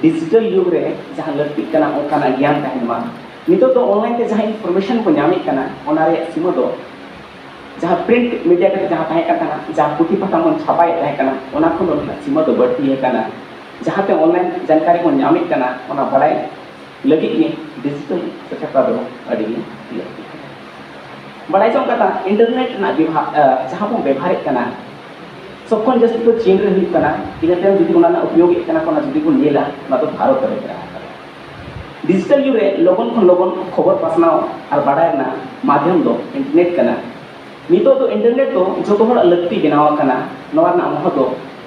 ᱰᱤᱡᱤᱴᱟᱞ ᱡᱩᱜᱽ ᱨᱮ ᱡᱟᱦᱟᱸ ᱞᱟᱹᱠᱛᱤᱜ ᱠᱟᱱᱟ ᱚᱱᱠᱟᱱᱟᱜ ᱜᱮᱭᱟᱱ ᱛᱟᱦᱮᱱ ᱢᱟ᱾ ᱱᱤᱛᱚᱜ ᱫᱚ ᱚᱱᱞᱟᱭᱤᱱ ᱛᱮ ᱡᱟᱦᱟᱸ ᱤᱱᱯᱷᱚᱨᱢᱮᱥᱚᱱ ᱵᱚᱱ ᱧᱟᱢᱮᱫ ᱠᱟᱱᱟ ᱚᱱᱟ ᱨᱮᱭᱟᱜ ᱥᱤᱢᱟᱹ ᱫᱚ ᱡᱟᱦᱟᱸ ᱯᱨᱤᱱᱴ ᱢᱤᱰᱤᱭᱟ ᱠᱟᱛᱮ ᱡᱟᱦᱟᱸ ᱛᱟᱦᱮᱸ ᱠᱟᱱ ᱛᱟᱦᱮᱱᱟ, ᱡᱟᱦᱟᱸ ᱯᱩᱛᱷᱤ ᱯᱟᱛᱷᱟᱢ ᱵᱚᱱ ᱪᱷᱟᱯᱟᱭᱮᱫ ᱛᱟᱦᱮᱸ ᱠᱟᱱᱟ, ᱚᱱᱟ ᱠᱷᱚᱱ ᱫᱚ ᱱᱟᱦᱟᱜ ᱥᱤᱢᱟᱹ ᱫᱚ ᱵᱟᱹᱲᱛᱤ ᱟᱠᱟᱱᱟ᱾ ᱡᱟᱦᱟᱸᱛᱮ ᱚᱱᱞᱟᱭᱤᱱ ᱡᱟᱱᱠᱟᱨᱤ ᱵᱚᱱ ᱧᱟᱢᱮᱫ ᱠᱟᱱᱟ, ᱚᱱᱟ ᱵᱟᱲᱟᱭ ᱞᱟᱹᱜᱤᱫ ᱜᱮ ᱰᱤᱡᱤᱴᱟᱞ ᱥᱟᱠᱷᱟᱨᱛᱟ ᱫᱚ ᱟᱹᱰᱤ ᱜᱮ ᱞᱟᱹᱠᱛᱤ ᱠᱟᱱᱟ᱾ ᱵᱟᱲᱟᱭ ᱡᱚᱝ ᱠᱟᱛᱷᱟ, ᱤᱱᱴᱟᱨᱱᱮᱴ ᱨᱮᱱᱟᱜ ᱵᱮᱵᱷᱟ-, ᱟᱸ, ᱡᱟᱦᱟᱸ ᱵᱚᱱ ᱵᱮᱵᱷᱟᱨᱮᱫ ᱠᱟᱱᱟ, ᱥᱚᱵ ᱠᱷᱚᱱ ᱡᱟᱹᱥᱛᱤ ᱫᱚ ᱪᱤᱱ ᱨᱮ ᱦᱩᱭᱩᱜ ᱠᱟᱱᱟ᱾ ᱤᱱᱟᱹ ᱛᱟᱭᱚᱢ ᱡᱩᱫᱤ ᱚᱱᱟ ᱨᱮᱱᱟᱜ ᱩᱯᱭᱳᱜᱮᱫ ᱠᱟᱱᱟ ᱠᱚ, ᱚᱱᱟ ᱡᱩᱫᱤ ᱵᱚᱱ ᱧᱮᱞᱟ, ᱚᱱᱟ ᱫᱚ ᱵᱷᱟᱨᱚᱛ ᱨᱮ ᱢᱮᱱᱟᱜ ᱟᱠᱟᱫᱟ᱾ ᱰᱤᱡᱤᱴᱟᱞ ᱡᱩᱜᱽ ᱨᱮ ᱞᱚᱜᱚᱱ ᱠᱷᱚᱱ ᱞᱚᱜᱚᱱ ᱠᱷᱚᱵᱚᱨ ᱯᱟᱥᱱᱟᱣ ᱟᱨ ᱵᱟᱰᱟᱭ ᱨᱮᱱᱟᱜ ᱢᱟᱫᱷᱭᱚᱢ ᱫᱚ ᱤᱱᱴᱟᱨᱱᱮᱴ ᱠᱟᱱᱟ᱾ ᱱᱤᱛᱚᱜ ᱫᱚ ᱤᱱᱴᱟᱨᱱᱮᱴ ᱫᱚ ᱡᱚᱛᱚ ᱦᱚᱲᱟᱜ ᱞᱟᱹᱠᱛᱤ ᱵᱮᱱᱟᱣ ᱟᱠᱟᱱᱟ᱾ ᱱᱚᱣᱟ ᱨᱮᱱᱟᱜ ᱢᱚᱦᱚᱛ ᱫᱚ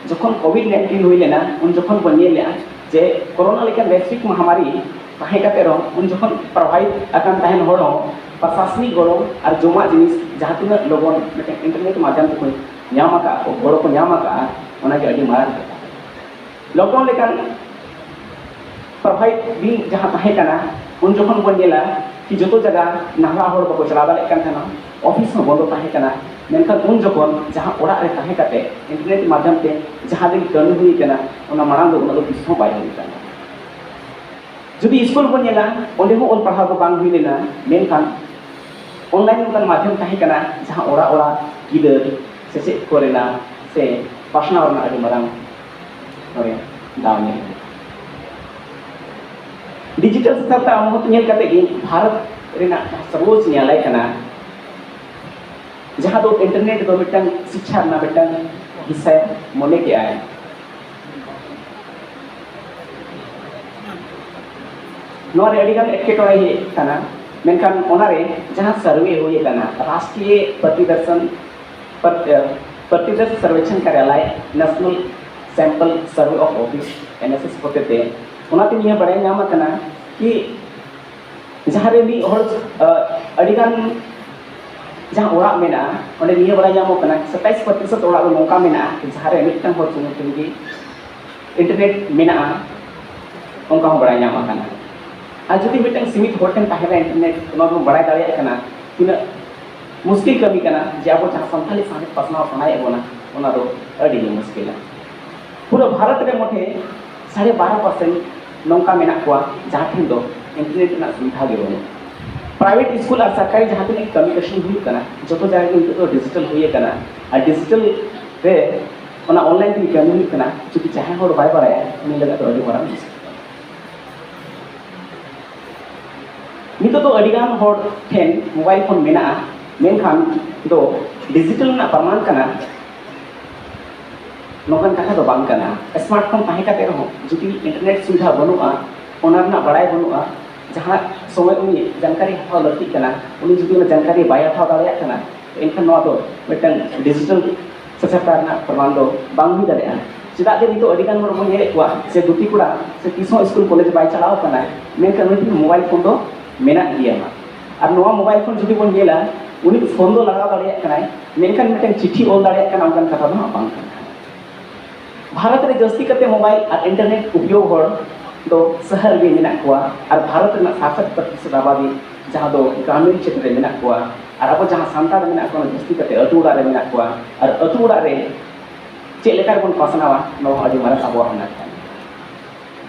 ᱡᱚᱠᱷᱚᱱ ᱠᱳᱵᱷᱤᱰ ᱱᱟᱭᱤᱱᱴᱤᱱ ᱦᱩᱭ ᱞᱮᱱᱟ, ᱩᱱ ᱡᱚᱠᱷᱚᱱ ᱵᱚᱱ ᱧᱮᱞ ᱞᱮᱜᱼᱟ ᱡᱮ ᱠᱳᱨᱳᱱᱟ ᱞᱮᱠᱟᱱ ᱵᱮᱥᱤᱠ ᱢᱚᱦᱟᱢᱟᱨᱤ ᱛᱟᱦᱮᱸ ᱠᱟᱛᱮ ᱨᱮᱦᱚᱸ ᱩᱱ ᱡᱚᱠᱷᱚᱱ ᱯᱨᱚᱵᱷᱟᱵᱤᱛ ᱟᱠᱟᱱ ᱛᱟᱦᱮᱱ ᱦᱚᱲ ᱦᱚᱸ ᱯᱨᱚᱥᱟᱥᱚᱱᱤᱠ ᱜᱚᱲᱚ ᱟᱨ ᱡᱚᱢᱟᱜ ᱡᱤᱱᱤᱥ ᱡᱟᱦᱟᱸ ᱛᱤᱱᱟᱹᱜ ᱞᱚᱜᱚᱱ ᱢᱤᱫᱴᱮᱱ ᱤᱱᱴᱟᱨᱱᱮᱴ ᱢᱟᱫᱽᱫᱷᱚᱢ ᱛᱮᱠᱚ ᱧᱟᱢ ᱟᱠᱟᱫ ᱠᱚ, ᱜᱚᱲᱚ ᱠᱚ ᱧᱟᱢ ᱟᱠᱟᱫᱼᱟ, ᱚᱱᱟᱜᱮ ᱟᱹᱰᱤ ᱢᱟᱨᱟᱝ ᱠᱟᱛᱷᱟ᱾ ᱞᱚᱠᱰᱟᱣᱩᱱ ᱞᱮᱠᱟᱱ ᱯᱨᱚᱵᱷᱟᱵᱤᱛ ᱫᱤᱱ ᱡᱟᱦᱟᱸ ᱛᱟᱦᱮᱸ ᱠᱟᱱᱟ, ᱩᱱ ᱡᱚᱠᱷᱚᱱ ᱵᱚᱱ ᱧᱮᱞᱟ ᱠᱤ ᱡᱚᱛᱚ ᱡᱟᱭᱜᱟ ᱱᱟᱞᱦᱟ ᱦᱚᱲ ᱵᱟᱠᱚ ᱪᱟᱞᱟᱣ ᱫᱟᱲᱮᱭᱟᱜ ᱠᱟᱱ ᱛᱟᱦᱮᱱᱟ, ᱚᱯᱷᱤᱥ ᱦᱚᱸ ᱵᱚᱱᱫᱚ ᱛᱟᱦᱮᱸ ᱠᱟᱱᱟ᱾ ᱢᱮᱱᱠᱷᱟᱱ ᱩᱱ ᱡᱚᱠᱷᱚᱱ ᱡᱟᱦᱟᱸ ᱚᱲᱟᱜ ᱨᱮ ᱛᱟᱦᱮᱸ ᱠᱟᱛᱮ ᱤᱱᱴᱟᱨᱱᱮᱴ ᱢᱟᱫᱽᱫᱷᱚᱢ ᱛᱮ ᱡᱟᱦᱟᱸ ᱫᱤᱱ ᱠᱟᱹᱢᱤ ᱦᱩᱭ ᱠᱟᱱᱟ, ᱚᱱᱟ ᱢᱟᱲᱟᱝ ᱫᱚ ᱩᱱᱟᱹᱜ ᱫᱚ ᱛᱤᱥ ᱦᱚᱸ ᱵᱟᱭ ᱦᱩᱭ ᱠᱟᱱᱟ᱾ ᱡᱩᱫᱤ ᱥᱠᱩᱞ ᱵᱚᱱ ᱧᱮᱞᱟ, ᱚᱸᱰᱮ ᱦᱚᱸ ᱚᱞ ᱯᱟᱲᱦᱟᱣ ᱫᱚ ᱵᱟᱝ ᱦᱩᱭ ᱞᱮᱱᱟ, ᱢᱮᱱᱠᱷᱟᱱ ᱚᱱᱞᱟᱭᱤᱱ ᱚᱱᱠᱟᱱ ᱢᱟᱫᱽᱫᱷᱚᱢ ᱛᱟᱦᱮᱸ ᱠᱟᱱᱟ ᱡᱟᱦᱟᱸ ᱚᱲᱟᱜ ᱚᱲᱟᱜ ᱜᱤᱫᱟᱹᱨ ᱥᱮᱪᱮᱫ ᱠᱚᱨᱮᱱᱟᱜ ᱥᱮ ᱯᱟᱥᱱᱟᱣ ᱨᱮᱱᱟᱜ ᱟᱹᱰᱤ ᱢᱟᱨᱟᱝ ᱱᱚᱰᱮ ᱫᱟᱣ ᱧᱟᱢ ᱮᱱᱟ᱾ ᱰᱤᱡᱤᱴᱟᱞ ᱥᱟᱠᱷᱟᱨᱛᱟ ᱢᱚᱦᱚᱛ ᱧᱮᱞ ᱠᱟᱛᱮ ᱜᱮ ᱵᱷᱟᱨᱚᱛ ᱨᱮᱱᱟᱜ ᱡᱟᱦᱟᱸ ᱥᱚᱨᱵᱳᱪᱪ ᱱᱮᱭᱟᱞᱚᱭ ᱠᱟᱱᱟ, ᱡᱟᱦᱟᱸ ᱫᱚ ᱤᱱᱴᱟᱨᱱᱮᱴ ᱫᱚ ᱢᱤᱫᱴᱟᱝ ᱥᱤᱠᱠᱷᱟ ᱨᱮᱱᱟᱜ ᱢᱤᱫᱴᱟᱝ ᱦᱤᱥᱥᱟᱭ ᱢᱚᱱᱮ ᱠᱮᱜᱼᱟᱭ, ᱱᱚᱣᱟ ᱨᱮ ᱟᱹᱰᱤᱜᱟᱱ ᱮᱴᱠᱮᱴᱚᱬᱮ ᱦᱮᱡ ᱠᱟᱱᱟ, ᱢᱮᱱᱠᱷᱟᱱ ᱚᱱᱟᱨᱮ ᱡᱟᱦᱟᱸ ᱥᱟᱨᱵᱷᱮ ᱦᱩᱭ ᱟᱠᱟᱱᱟ, ᱨᱟᱥᱴᱨᱤᱭᱚ ᱯᱨᱚᱛᱤᱫᱚᱨᱥᱚᱱ, ᱯᱨᱚᱛᱤᱫᱚᱨᱥ ᱥᱚᱨᱵᱮᱠᱷᱚᱱ ᱠᱟᱨᱭᱟᱞᱚᱭ, national sample survey of office, N S S ᱦᱚᱛᱮᱛᱮ, ᱚᱱᱟᱛᱮ ᱱᱤᱭᱟᱹ ᱵᱟᱲᱟᱭ ᱧᱟᱢ ᱟᱠᱟᱱᱟ ᱠᱤ ᱡᱟᱦᱟᱸ ᱨᱮ ᱢᱤᱫ ᱦᱚᱲ, ᱟᱹᱰᱤᱜᱟᱱ ᱡᱟᱦᱟᱸ ᱚᱲᱟᱜ ᱢᱮᱱᱟᱜᱼᱟ, ᱚᱸᱰᱮ ᱱᱤᱭᱟᱹ ᱵᱟᱲᱟᱭ ᱧᱟᱢᱚᱜ ᱠᱟᱱᱟ, ᱥᱟᱛᱟᱭᱤᱥ ᱯᱨᱚᱛᱤᱥᱚᱛ ᱚᱲᱟᱜ ᱫᱚ ᱱᱚᱝᱠᱟ ᱢᱮᱱᱟᱜᱼᱟ ᱡᱟᱦᱟᱸ ᱨᱮ ᱢᱤᱫᱴᱟᱝ ᱦᱚᱲ ᱥᱩᱢᱩᱝ ᱛᱮᱜᱮ ᱤᱱᱴᱟᱨᱱᱮᱴ ᱢᱮᱱᱟᱜᱼᱟ, ᱚᱱᱠᱟ ᱦᱚᱸ ᱵᱟᱲᱟᱭ ᱧᱟᱢ ᱟᱠᱟᱱᱟ᱾ ᱟᱨ ᱡᱩᱫᱤ ᱢᱤᱫᱴᱟᱝ ᱥᱤᱢᱤᱛ ᱦᱚᱲ ᱴᱷᱮᱱ ᱛᱟᱦᱮᱱᱟ ᱤᱱᱴᱟᱨᱱᱮᱴ, ᱚᱱᱟ ᱵᱚᱱ ᱵᱟᱲᱟᱭ ᱫᱟᱲᱮᱭᱟᱜ ᱠᱟᱱᱟ ᱛᱤᱱᱟᱹᱜ ᱢᱩᱥᱠᱤᱞ ᱠᱟᱹᱢᱤ ᱠᱟᱱᱟ ᱡᱮ ᱟᱵᱚ ᱡᱟᱦᱟᱸ ᱥᱟᱱᱛᱟᱲᱤ ᱥᱟᱶᱦᱮᱫ ᱯᱟᱥᱱᱟᱣ ᱥᱟᱱᱟᱭᱮᱫ ᱵᱚᱱᱟ, ᱚᱱᱟ ᱫᱚ ᱟᱹᱰᱤ ᱜᱮ ᱢᱩᱥᱠᱤᱞᱟ᱾ ᱯᱩᱨᱟᱹ ᱵᱷᱟᱨᱚᱛ ᱨᱮ ᱢᱚᱴᱷᱮ ᱥᱟᱲᱮ ᱵᱟᱨᱚ ᱯᱟᱨᱥᱮᱱᱴ ᱱᱚᱝᱠᱟ ᱢᱮᱱᱟᱜ ᱠᱚᱣᱟ ᱡᱟᱦᱟᱸ ᱴᱷᱮᱱ ᱫᱚ ᱤᱱᱴᱟᱨᱱᱮᱴ ᱨᱮᱱᱟᱜ ᱥᱩᱵᱤᱫᱷᱟ ᱜᱮ ᱵᱟᱹᱱᱩᱜᱼᱟ᱾ ᱯᱨᱟᱭᱵᱷᱮᱴ ᱥᱠᱩᱞ ᱟᱨ ᱥᱚᱨᱠᱟᱨᱤ ᱡᱟᱦᱟᱸ ᱛᱤᱱᱟᱹᱜ ᱠᱟᱹᱢᱤ ᱠᱟᱹᱥᱱᱤ ᱦᱩᱭᱩᱜ ᱠᱟᱱᱟ, ᱡᱚᱛᱚ ᱡᱟᱭᱜᱟ ᱜᱮ ᱱᱤᱛᱚᱜ ᱫᱚ ᱰᱤᱡᱤᱴᱟᱞ ᱦᱩᱭ ᱟᱠᱟᱱᱟ᱾ ᱟᱨ ᱰᱤᱡᱤᱴᱟᱞ ᱨᱮ ᱚᱱᱟ ᱚᱱᱞᱟᱭᱤᱱ ᱛᱮᱜᱮ ᱠᱟᱹᱢᱤ ᱦᱩᱭᱩᱜ ᱠᱟᱱᱟ᱾ ᱡᱩᱫᱤ ᱡᱟᱦᱟᱸᱭ ᱦᱚᱲ ᱵᱟᱭ ᱵᱟᱲᱟᱭᱟ, ᱩᱱᱤ ᱞᱟᱹᱜᱤᱫ ᱫᱚ ᱟᱹᱰᱤ ᱢᱟᱨᱟᱝ ᱢᱩᱥᱠᱤᱞ᱾ ᱱᱤᱛᱚᱜ ᱫᱚ ᱟᱹᱰᱤᱜᱟᱱ ᱦᱚᱲ ᱴᱷᱮᱱ ᱢᱳᱵᱟᱭᱤᱞ ᱯᱷᱳᱱ ᱢᱮᱱᱟᱜᱼᱟ, ᱢᱮᱱᱠᱷᱟᱱ ᱫᱚ ᱰᱤᱡᱤᱴᱟᱞ ᱨᱮᱱᱟᱜ ᱯᱨᱚᱢᱟᱱ ᱠᱟᱱᱟ, ᱱᱚᱝᱠᱟᱱ ᱠᱟᱛᱷᱟ ᱫᱚ ᱵᱟᱝ ᱠᱟᱱᱟ᱾ ᱥᱢᱟᱨᱴ ᱯᱷᱳᱱ ᱛᱟᱦᱮᱸ ᱠᱟᱛᱮ ᱨᱮᱦᱚᱸ ᱡᱩᱫᱤ ᱤᱱᱴᱟᱨᱱᱮᱴ ᱥᱩᱵᱤᱫᱷᱟ ᱵᱟᱹᱱᱩᱜᱼᱟ, ᱚᱱᱟ ᱨᱮᱱᱟᱜ ᱵᱟᱲᱟᱭ ᱵᱟᱹᱱᱩᱜᱼᱟ, ᱡᱟᱦᱟᱸ ᱥᱚᱢᱚᱭ ᱩᱱᱤ ᱡᱟᱱᱠᱟᱨᱤ ᱦᱟᱛᱟᱣ ᱞᱟᱹᱠᱛᱤᱜ ᱠᱟᱱᱟ, ᱩᱱᱤ ᱡᱩᱫᱤ ᱚᱱᱟ ᱡᱟᱱᱠᱟᱨᱤ ᱵᱟᱭ ᱦᱟᱛᱟᱣ ᱫᱟᱲᱮᱭᱟᱜ ᱠᱟᱱᱟ, ᱮᱱᱠᱷᱟᱱ ᱱᱚᱣᱟ ᱫᱚ ᱢᱤᱫᱴᱟᱝ ᱰᱤᱡᱤᱴᱟᱞ ᱥᱟᱠᱥᱟᱨᱛᱟ ᱨᱮᱱᱟᱜ ᱯᱨᱚᱢᱟᱱ ᱫᱚ ᱵᱟᱝ ᱦᱩᱭ ᱫᱟᱲᱮᱭᱟᱜᱼᱟ᱾ ᱪᱮᱫᱟᱜ ᱡᱮ ᱱᱤᱛᱚᱜ ᱟᱹᱰᱤ ᱜᱟᱱ ᱦᱚᱲ ᱵᱚᱱ ᱧᱮᱞᱮᱫ ᱠᱚᱣᱟ ᱥᱮ ᱜᱩᱛᱤ ᱠᱚᱲᱟ ᱥᱮ ᱛᱤᱥ ᱦᱚᱸ ᱥᱠᱩᱞ ᱠᱚᱞᱮᱡᱽ ᱵᱟᱭ ᱪᱟᱞᱟᱣ ᱠᱟᱱᱟᱭ, ᱢᱮᱱᱠᱷᱟᱱ ᱩᱱᱤ ᱴᱷᱮᱱ ᱢᱳᱵᱟᱭᱤᱞ ᱯᱷᱳᱱ ᱫᱚ ᱢᱮᱱᱟᱜ ᱜᱮᱭᱟ᱾ ᱟᱨ ᱱᱚᱣᱟ ᱢᱳᱵᱟᱭᱤᱞ ᱯᱷᱳᱱ ᱡᱩᱫᱤ ᱵᱚᱱ ᱧᱮᱞᱟ, ᱩᱱᱤ ᱯᱷᱳᱱ ᱫᱚ ᱞᱟᱜᱟᱣ ᱫᱟᱲᱮᱭᱟᱜ ᱠᱟᱱᱟᱭ, ᱢᱮᱱᱠᱷᱟᱱ ᱢᱤᱫᱴᱟᱝ ᱪᱤᱴᱷᱤ ᱚᱞ ᱫᱟᱲᱮᱭᱟᱜ ᱠᱟᱱᱟ, ᱚᱱᱠᱟᱱ ᱠᱟᱛᱷᱟ ᱫᱚ ᱦᱟᱸᱜ ᱵᱟᱝ ᱠᱟᱱᱟ᱾ ᱵᱷᱟᱨᱚᱛ ᱨᱮ ᱡᱟᱹᱥᱛᱤ ᱠᱟᱛᱮ ᱢᱳᱵᱟᱭᱤᱞ ᱟᱨ ᱤᱱᱴᱟᱨᱱᱮᱴ ᱩᱯᱭᱳᱜᱽ ᱦᱚᱲ ᱫᱚ ᱥᱟᱦᱟᱨ ᱨᱮᱜᱮ ᱢᱮᱱᱟᱜ ᱠᱚᱣᱟ, ᱟᱨ ᱵᱷᱟᱨᱚᱛ ᱨᱮᱱᱟᱜ ᱥᱟᱛ ᱥᱟᱴ ᱯᱨᱚᱛᱤᱥᱚᱛ ᱟᱵᱟᱫᱤ, ᱡᱟᱦᱟᱸ ᱫᱚ ᱜᱨᱟᱢᱤᱱ ᱠᱷᱮᱛᱨᱮ ᱨᱮ ᱢᱮᱱᱟᱜ ᱠᱚᱣᱟ, ᱟᱨ ᱟᱵᱚ ᱡᱟᱦᱟᱸ ᱥᱟᱱᱛᱟᱲ ᱢᱮᱱᱟᱜ ᱠᱚᱣᱟ, ᱡᱟᱹᱥᱛᱤ ᱠᱟᱛᱮ ᱟᱹᱛᱩ ᱚᱲᱟᱜ ᱨᱮ ᱢᱮᱱᱟᱜ ᱠᱚᱣᱟ, ᱟᱨ ᱟᱹᱛᱩ ᱚᱲᱟᱜ ᱨᱮ ᱪᱮᱫ ᱞᱮᱠᱟ ᱨᱮᱵᱚᱱ ᱯᱟᱥᱱᱟᱣᱟ, ᱱᱚᱣᱟ ᱦᱚᱸ ᱟᱹᱰᱤ ᱢᱟᱨᱟᱝ ᱟᱵᱚᱣᱟᱜ ᱟᱱᱟᱴ ᱠᱟᱱᱟ᱾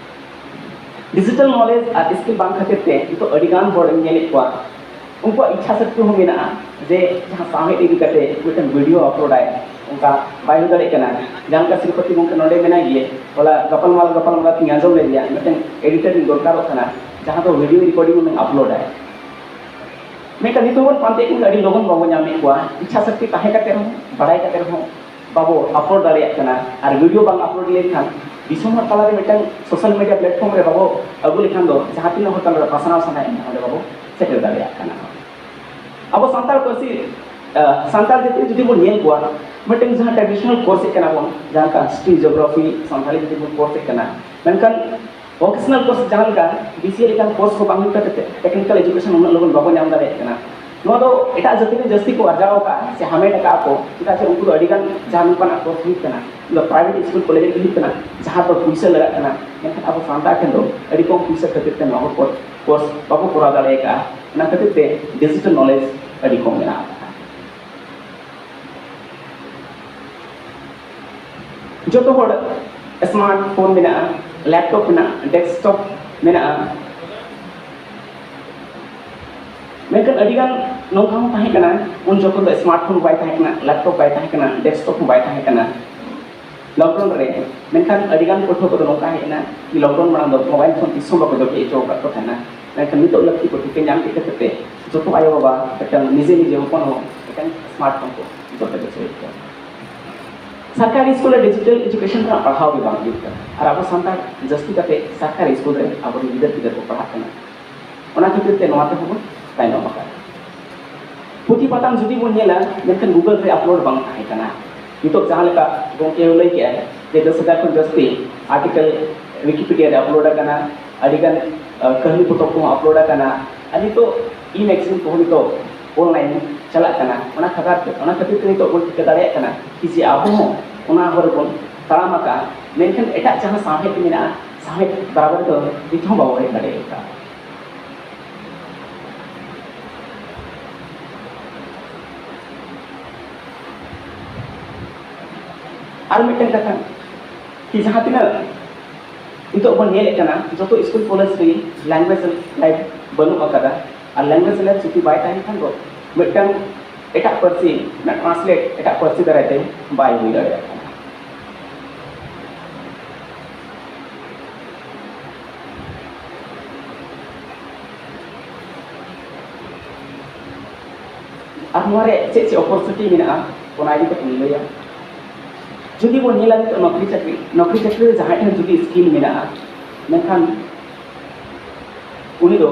ᱰᱤᱡᱤᱴᱟᱞ ᱱᱚᱞᱮᱡᱽ ᱟᱨ ᱥᱠᱤᱞ ᱵᱟᱝ ᱠᱷᱟᱹᱛᱤᱨ ᱛᱮ ᱱᱤᱛᱚᱜ ᱟᱹᱰᱤ ᱜᱟᱱ ᱦᱚᱲ ᱤᱧ ᱧᱮᱞᱮᱫ ᱠᱚᱣᱟ, ᱩᱱᱠᱩᱣᱟᱜ ᱤᱪᱪᱷᱟ ᱥᱚᱠᱛᱤ ᱦᱚᱸ ᱢᱮᱱᱟᱜᱼᱟ ᱡᱮ ᱡᱟᱦᱟᱸ ᱥᱟᱶᱦᱮᱫ ᱤᱫᱤ ᱠᱟᱛᱮ ᱢᱤᱫᱴᱟᱝ ᱵᱷᱤᱰᱤᱭᱳ ᱟᱯᱞᱳᱰᱟᱭ, ᱚᱱᱠᱟ ᱵᱟᱭ ᱦᱩᱭ ᱫᱟᱲᱮᱭᱟᱜ ᱠᱟᱱᱟ᱾ ᱡᱟᱦᱟᱸ ᱞᱮᱠᱟ ᱥᱨᱤᱯᱚᱛᱤ ᱜᱚᱢᱠᱮ ᱱᱚᱰᱮ ᱢᱮᱱᱟᱭ ᱜᱮᱭᱟ, ᱦᱚᱞᱟ ᱜᱟᱯᱟᱞᱢᱟᱨᱟᱣ ᱜᱟᱯᱟᱞᱢᱟᱨᱟᱣ ᱛᱤᱧ ᱟᱸᱡᱚᱢ ᱞᱮᱫᱮᱭᱟ, ᱢᱤᱫᱴᱟᱝ ᱮᱰᱤᱴᱚᱨ ᱤᱧ ᱫᱚᱨᱠᱟᱨᱚᱜ ᱠᱟᱱᱟ, ᱡᱟᱦᱟᱸ ᱫᱚ ᱵᱷᱤᱰᱤᱭᱳ ᱨᱮᱠᱚᱨᱰᱤᱝ ᱩᱱᱤ ᱟᱯᱞᱳᱰᱟᱭ᱾ ᱢᱮᱱᱠᱷᱟᱱ ᱱᱤᱛᱚᱜ ᱵᱚᱱ ᱯᱟᱱᱛᱮᱭᱮᱫ ᱠᱟᱱᱟ, ᱟᱹᱰᱤ ᱞᱚᱜᱚᱱ ᱵᱟᱵᱚ ᱧᱟᱢᱮᱫ ᱠᱚᱣᱟ᱾ ᱤᱪᱪᱷᱟ ᱥᱚᱠᱛᱤ ᱛᱟᱦᱮᱸ ᱠᱟᱛᱮ ᱨᱮᱦᱚᱸ, ᱵᱟᱲᱟᱭ ᱠᱟᱛᱮ ᱨᱮᱦᱚᱸ ᱵᱟᱵᱚ ᱟᱯᱞᱳᱰ ᱫᱟᱲᱮᱭᱟᱜ ᱠᱟᱱᱟ᱾ ᱟᱨ ᱵᱷᱤᱰᱤᱭᱳ ᱵᱟᱝ ᱟᱯᱞᱳᱰ ᱞᱮᱱᱠᱷᱟᱱ ᱫᱤᱥᱚᱢ ᱦᱚᱲ ᱛᱟᱞᱟᱨᱮ ᱢᱤᱫᱴᱟᱝ ᱥᱳᱥᱟᱞ ᱢᱤᱰᱤᱭᱟ ᱯᱞᱟᱴᱯᱷᱚᱨᱢ ᱨᱮ ᱵᱟᱵᱚ ᱟᱹᱜᱩ ᱞᱮᱠᱷᱟᱱ ᱫᱚ ᱡᱟᱦᱟᱸ ᱛᱤᱱᱟᱹᱜ ᱦᱚᱲ ᱛᱟᱞᱟᱨᱮ ᱯᱟᱥᱱᱟᱣ ᱥᱟᱱᱟᱭᱮᱫ ᱵᱚᱱᱟ, ᱚᱸᱰᱮ ᱵᱟᱵᱚ ᱥᱮᱴᱮᱨ ᱫᱟᱲᱮᱭᱟᱜ ᱠᱟᱱᱟ᱾ ᱟᱵᱚ ᱥᱟᱱᱛᱟᱲ ᱯᱟᱹᱨᱥᱤ, ᱟᱸ, ᱥᱟᱱᱛᱟᱲ ᱡᱟᱹᱛᱤ ᱡᱩᱫᱤ ᱵᱚᱱ ᱧᱮᱞ ᱠᱚᱣᱟ, ᱢᱤᱫᱴᱟᱝ ᱡᱟᱦᱟᱸ ᱴᱨᱟᱰᱤᱥᱚᱱᱟᱞ ᱠᱳᱨᱥ ᱮᱫ ᱠᱟᱱᱟ ᱵᱚᱱ, ᱡᱟᱦᱟᱸ ᱞᱮᱠᱟ ᱦᱤᱥᱴᱨᱤ, ᱡᱤᱭᱳᱜᱨᱟᱯᱷᱤ, ᱥᱟᱱᱛᱟᱲᱤ ᱡᱩᱫᱤ ᱵᱚᱱ ᱠᱳᱨᱥ ᱮᱫ ᱠᱟᱱᱟ, ᱢᱮᱱᱠᱷᱟᱱ ᱵᱷᱚᱠᱮᱥᱚᱱᱟᱞ ᱠᱳᱨᱥ ᱡᱟᱦᱟᱸ ᱞᱮᱠᱟ ᱵᱤᱥᱤᱮ ᱞᱮᱠᱟᱱ ᱠᱳᱨᱥ ᱠᱚ ᱵᱟᱝ ᱦᱩᱭ ᱠᱟᱛᱮ ᱴᱮᱠᱱᱤᱠᱟᱞ ᱮᱡᱩᱠᱮᱥᱚᱱ ᱩᱱᱟᱹᱜ ᱞᱚᱜᱚᱱ ᱵᱟᱵᱚ ᱧᱟᱢ ᱫᱟᱲᱮᱭᱟᱜ ᱠᱟᱱᱟ᱾ ᱱᱚᱣᱟ ᱫᱚ ᱮᱴᱟᱜ ᱡᱟᱹᱛᱤ ᱨᱮ ᱡᱟᱹᱥᱛᱤ ᱠᱚ ᱟᱨᱡᱟᱣ ᱟᱠᱟᱫᱼᱟ ᱥᱮ ᱦᱟᱢᱮᱴ ᱟᱠᱟᱫᱼᱟ ᱠᱚ, ᱪᱮᱫᱟᱜ ᱥᱮ ᱩᱱᱠᱩ ᱫᱚ ᱟᱹᱰᱤ ᱜᱟᱱ ᱡᱟᱦᱟᱸ ᱱᱚᱝᱠᱟᱱᱟᱜ ᱠᱳᱨᱥ ᱦᱩᱭᱩᱜ ᱠᱟᱱᱟ, ᱚᱱᱟ ᱫᱚ ᱯᱨᱟᱭᱵᱷᱮᱴ ᱥᱠᱩᱞ ᱠᱚᱞᱮᱡᱽ ᱨᱮᱜᱮ ᱦᱩᱭᱩᱜ ᱠᱟᱱᱟ, ᱡᱟᱦᱟᱸ ᱫᱚ ᱯᱩᱭᱥᱟᱹ ᱞᱟᱜᱟᱜ ᱠᱟᱱᱟ᱾ ᱢᱮᱱᱠᱷᱟᱱ ᱟᱵᱚ ᱥᱟᱱᱛᱟᱲ ᱴᱷᱮᱱ ᱫᱚ ᱟᱹᱰᱤ ᱠᱚᱢ ᱯᱩᱭᱥᱟᱹ ᱠᱷᱟᱹᱛᱤᱨ ᱛᱮ ᱱᱚᱣᱟ ᱠᱚ ᱠᱳᱨᱥ ᱵᱟᱵᱚ ᱠᱚᱨᱟᱣ ᱫᱟᱲᱮ ᱟᱠᱟᱫᱼᱟ᱾ ᱚᱱᱟ ᱠᱷᱟᱹᱛᱤᱨ ᱛᱮ ᱰᱤᱡᱤᱴᱟᱞ ᱱᱚᱞᱮᱡᱽ ᱟᱹᱰᱤ ᱠᱚᱢ ᱢᱮᱱᱟᱜ ᱟᱠᱟᱫᱼᱟ᱾ ᱡᱚᱛᱚ ᱦᱚᱲ ᱥᱢᱟᱨᱴ ᱯᱷᱳᱱ ᱢᱮᱱᱟᱜᱼᱟ, ᱞᱮᱯᱴᱚᱯ ᱢᱮᱱᱟᱜᱼᱟ, ᱰᱮᱥᱠᱴᱚᱯ ᱢᱮᱱᱟᱜᱼᱟ᱾ ᱢᱮᱱᱠᱷᱟᱱ ᱟᱹᱰᱤᱜᱟᱱ ᱱᱚᱝᱠᱟ ᱦᱚᱸ ᱛᱟᱦᱮᱸ ᱠᱟᱱᱟ, ᱩᱱ ᱡᱚᱠᱷᱚᱱ ᱫᱚ ᱥᱢᱟᱨᱴ ᱯᱷᱳᱱ ᱵᱟᱭ ᱛᱟᱦᱮᱸ ᱠᱟᱱᱟ, ᱞᱮᱯᱴᱚᱯ ᱵᱟᱭ ᱛᱟᱦᱮᱸ ᱠᱟᱱᱟ, ᱰᱮᱥᱠᱴᱚᱯ ᱦᱚᱸ ᱵᱟᱭ ᱛᱟᱦᱮᱸ ᱠᱟᱱᱟ᱾ ᱞᱚᱠᱰᱟᱣᱩᱱ ᱨᱮ ᱢᱮᱱᱠᱷᱟᱱ ᱟᱹᱰᱤᱜᱟᱱ ᱯᱟᱹᱴᱷᱩᱣᱟᱹ ᱠᱚᱫᱚ ᱱᱚᱝᱠᱟ ᱦᱮᱡ ᱮᱱᱟ ᱠᱤ ᱞᱚᱠᱰᱟᱣᱩᱱ ᱢᱟᱲᱟᱝ ᱫᱚ ᱢᱳᱵᱟᱭᱤᱞ ᱯᱷᱳᱱ ᱛᱤᱥ ᱦᱚᱸ ᱵᱟᱠᱚ ᱡᱚᱴᱮᱫ ᱦᱚᱪᱚ ᱟᱠᱟᱫ ᱠᱚ ᱛᱟᱦᱮᱱᱟ᱾ ᱢᱮᱱᱠᱷᱟᱱ ᱱᱤᱛᱚᱜ ᱞᱟᱹᱠᱛᱤ ᱠᱚ ᱴᱷᱤᱠᱟᱹ ᱧᱟᱢ ᱠᱮᱫ ᱠᱷᱟᱹᱛᱤᱨ ᱛᱮ ᱡᱚᱛᱚ ᱟᱭᱳᱼᱵᱟᱵᱟ ᱢᱤᱫᱴᱟᱝ ᱱᱤᱡᱮ ᱱᱤᱡᱮ ᱦᱚᱯᱚᱱ ᱦᱚᱸ ᱢᱤᱫᱴᱟᱝ ᱥᱢᱟᱨᱴ ᱯᱷᱳᱱ ᱠᱚ ᱡᱚᱴᱮᱫ ᱦᱚᱪᱚᱭᱮᱫ ᱠᱚᱣᱟ᱾ ᱥᱚᱨᱠᱟᱨᱤ ᱥᱠᱩᱞ ᱨᱮ ᱰᱤᱡᱤᱴᱟᱞ ᱮᱡᱩᱠᱮᱥᱚᱱ ᱨᱮᱱᱟᱜ ᱯᱟᱲᱦᱟᱣ ᱜᱮ ᱵᱟᱝ ᱦᱩᱭᱩᱜ ᱠᱟᱱᱟ, ᱟᱨ ᱟᱵᱚ ᱥᱟᱱᱛᱟᱲ ᱡᱟᱹᱥᱛᱤ ᱠᱟᱛᱮ ᱥᱚᱨᱠᱟᱨᱤ ᱥᱠᱩᱞ ᱨᱮ ᱟᱵᱚᱨᱮᱱ ᱜᱤᱫᱟᱹᱨ ᱯᱤᱫᱟᱹᱨ ᱠᱚ ᱯᱟᱲᱦᱟᱜ ᱠᱟᱱᱟ᱾ ᱚᱱᱟ ᱠᱷᱟᱹᱛᱤᱨ ᱛᱮ ᱱᱚᱣᱟ ᱛᱮᱦᱚᱸ ᱵᱚᱱ ᱛᱟᱭᱱᱚᱢ ᱟᱠᱟᱱᱟ᱾ ᱯᱩᱛᱷᱤ ᱯᱟᱛᱷᱟᱢ ᱡᱩᱫᱤ ᱵᱚᱱ ᱧᱮᱞᱟ, ᱢᱮᱱᱠᱷᱟᱱ ᱜᱩᱜᱚᱞ ᱨᱮ ᱟᱯᱞᱳᱰ ᱵᱟᱝ ᱛᱟᱦᱮᱸ ᱠᱟᱱᱟ᱾ ᱱᱤᱛᱚᱜ ᱡᱟᱦᱟᱸ ᱞᱮᱠᱟ ᱜᱚᱢᱠᱮ ᱞᱟᱹᱭ ᱠᱮᱜᱼᱟᱭ ᱡᱮ ᱫᱚᱥ ᱦᱟᱡᱟᱨ ᱠᱷᱚᱱ ᱡᱟᱹᱥᱛᱤ ᱟᱨᱴᱤᱠᱮᱞ ᱣᱤᱠᱤᱯᱤᱰᱤᱭᱟ ᱨᱮ ᱟᱯᱞᱳᱰ ᱟᱠᱟᱱᱟ, ᱟᱹᱰᱤᱜᱟᱱ, ᱟᱹ, ᱠᱟᱹᱦᱱᱤ ᱯᱚᱛᱚᱵ ᱠᱚᱦᱚᱸ ᱟᱯᱞᱳᱰ ᱟᱠᱟᱱᱟ, ᱟᱨ ᱱᱤᱛᱚᱜ ᱤ ᱢᱮᱜᱟᱡᱤᱱ ᱠᱚᱦᱚᱸ ᱱᱤᱛᱚᱜ ᱚᱱᱞᱟᱭᱤᱱ ᱪᱟᱞᱟᱜ ᱠᱟᱱᱟ᱾ ᱚᱱᱟ ᱠᱷᱟᱹᱛᱤᱨ ᱛᱮ, ᱚᱱᱟ ᱠᱷᱟᱹᱛᱤᱨ ᱛᱮ ᱱᱤᱛᱚᱜ ᱵᱚᱱ ᱴᱷᱤᱠᱟᱹ ᱫᱟᱲᱮᱭᱟᱜ ᱠᱟᱱᱟ ᱠᱤ ᱡᱮ ᱟᱵᱚ ᱦᱚᱸ ᱚᱱᱟ ᱦᱚᱨ ᱵᱚᱱ ᱛᱟᱲᱟᱢ ᱟᱠᱟᱫᱼᱟ, ᱢᱮᱱᱠᱷᱟᱱ ᱮᱴᱟᱜ ᱡᱟᱦᱟᱸ ᱥᱟᱶᱦᱮᱫ ᱢᱮᱱᱟᱜᱼᱟ, ᱥᱟᱶᱦᱮᱫ ᱵᱟᱨᱟᱵᱟᱨ ᱫᱚ ᱱᱤᱛ ᱦᱚᱸ ᱵᱟᱵᱚ ᱦᱮᱡ ᱫᱟᱲᱮ ᱟᱠᱟᱫᱼᱟ᱾ ᱟᱨ ᱢᱤᱫᱴᱮᱱ ᱠᱟᱛᱷᱟ, ᱠᱤ ᱡᱟᱦᱟᱸ ᱛᱤᱱᱟᱹᱜ ᱱᱤᱛᱚᱜ ᱵᱚᱱ ᱧᱮᱞᱮᱫ ᱠᱟᱱᱟ, ᱡᱚᱛᱚ ᱥᱠᱩᱞ ᱠᱚᱞᱮᱡᱽ ᱨᱮ ᱞᱮᱝᱜᱩᱭᱮᱡᱽ ᱞᱮᱵᱽ ᱵᱟᱹᱱᱩᱜ ᱟᱠᱟᱫᱟ᱾ ᱟᱨ ᱞᱮᱝᱜᱩᱭᱮᱡᱽ ᱞᱮᱵᱽ ᱡᱩᱫᱤ ᱵᱟᱭ ᱛᱟᱦᱮᱱ ᱠᱷᱟᱱ ᱫᱚ ᱢᱤᱫᱴᱟᱝ ᱮᱴᱟᱜ ᱯᱟᱹᱨᱥᱤ ᱨᱮᱱᱟᱜ ᱴᱨᱟᱱᱥᱞᱮᱴ ᱮᱴᱟᱜ ᱯᱟᱹᱨᱥᱤ ᱫᱟᱨᱟᱭ ᱛᱮ ᱵᱟᱭ ᱦᱩᱭ ᱫᱟᱲᱮᱭᱟᱜ ᱠᱟᱱᱟ᱾ ᱟᱨ ᱱᱚᱣᱟ ᱨᱮ ᱪᱮᱫ ᱪᱮᱫ ᱚᱯᱚᱨᱪᱩᱱᱤᱴᱤ ᱢᱮᱱᱟᱜᱼᱟ, ᱚᱱᱟ ᱤᱫᱤ ᱠᱟᱛᱮ ᱤᱧ ᱞᱟᱹᱭᱟ᱾ ᱡᱩᱫᱤ ᱵᱚᱱ ᱧᱮᱞᱟ ᱱᱤᱛᱚᱜ ᱱᱚᱠᱨᱤ ᱪᱟᱹᱠᱨᱤ, ᱱᱚᱠᱨᱤ ᱪᱟᱹᱠᱨᱤ ᱨᱮ ᱡᱟᱦᱟᱸᱭ ᱴᱷᱮᱱ ᱡᱩᱫᱤ ᱥᱠᱤᱞ ᱢᱮᱱᱟᱜᱼᱟ, ᱢᱮᱱᱠᱷᱟᱱ ᱩᱱᱤ ᱫᱚ,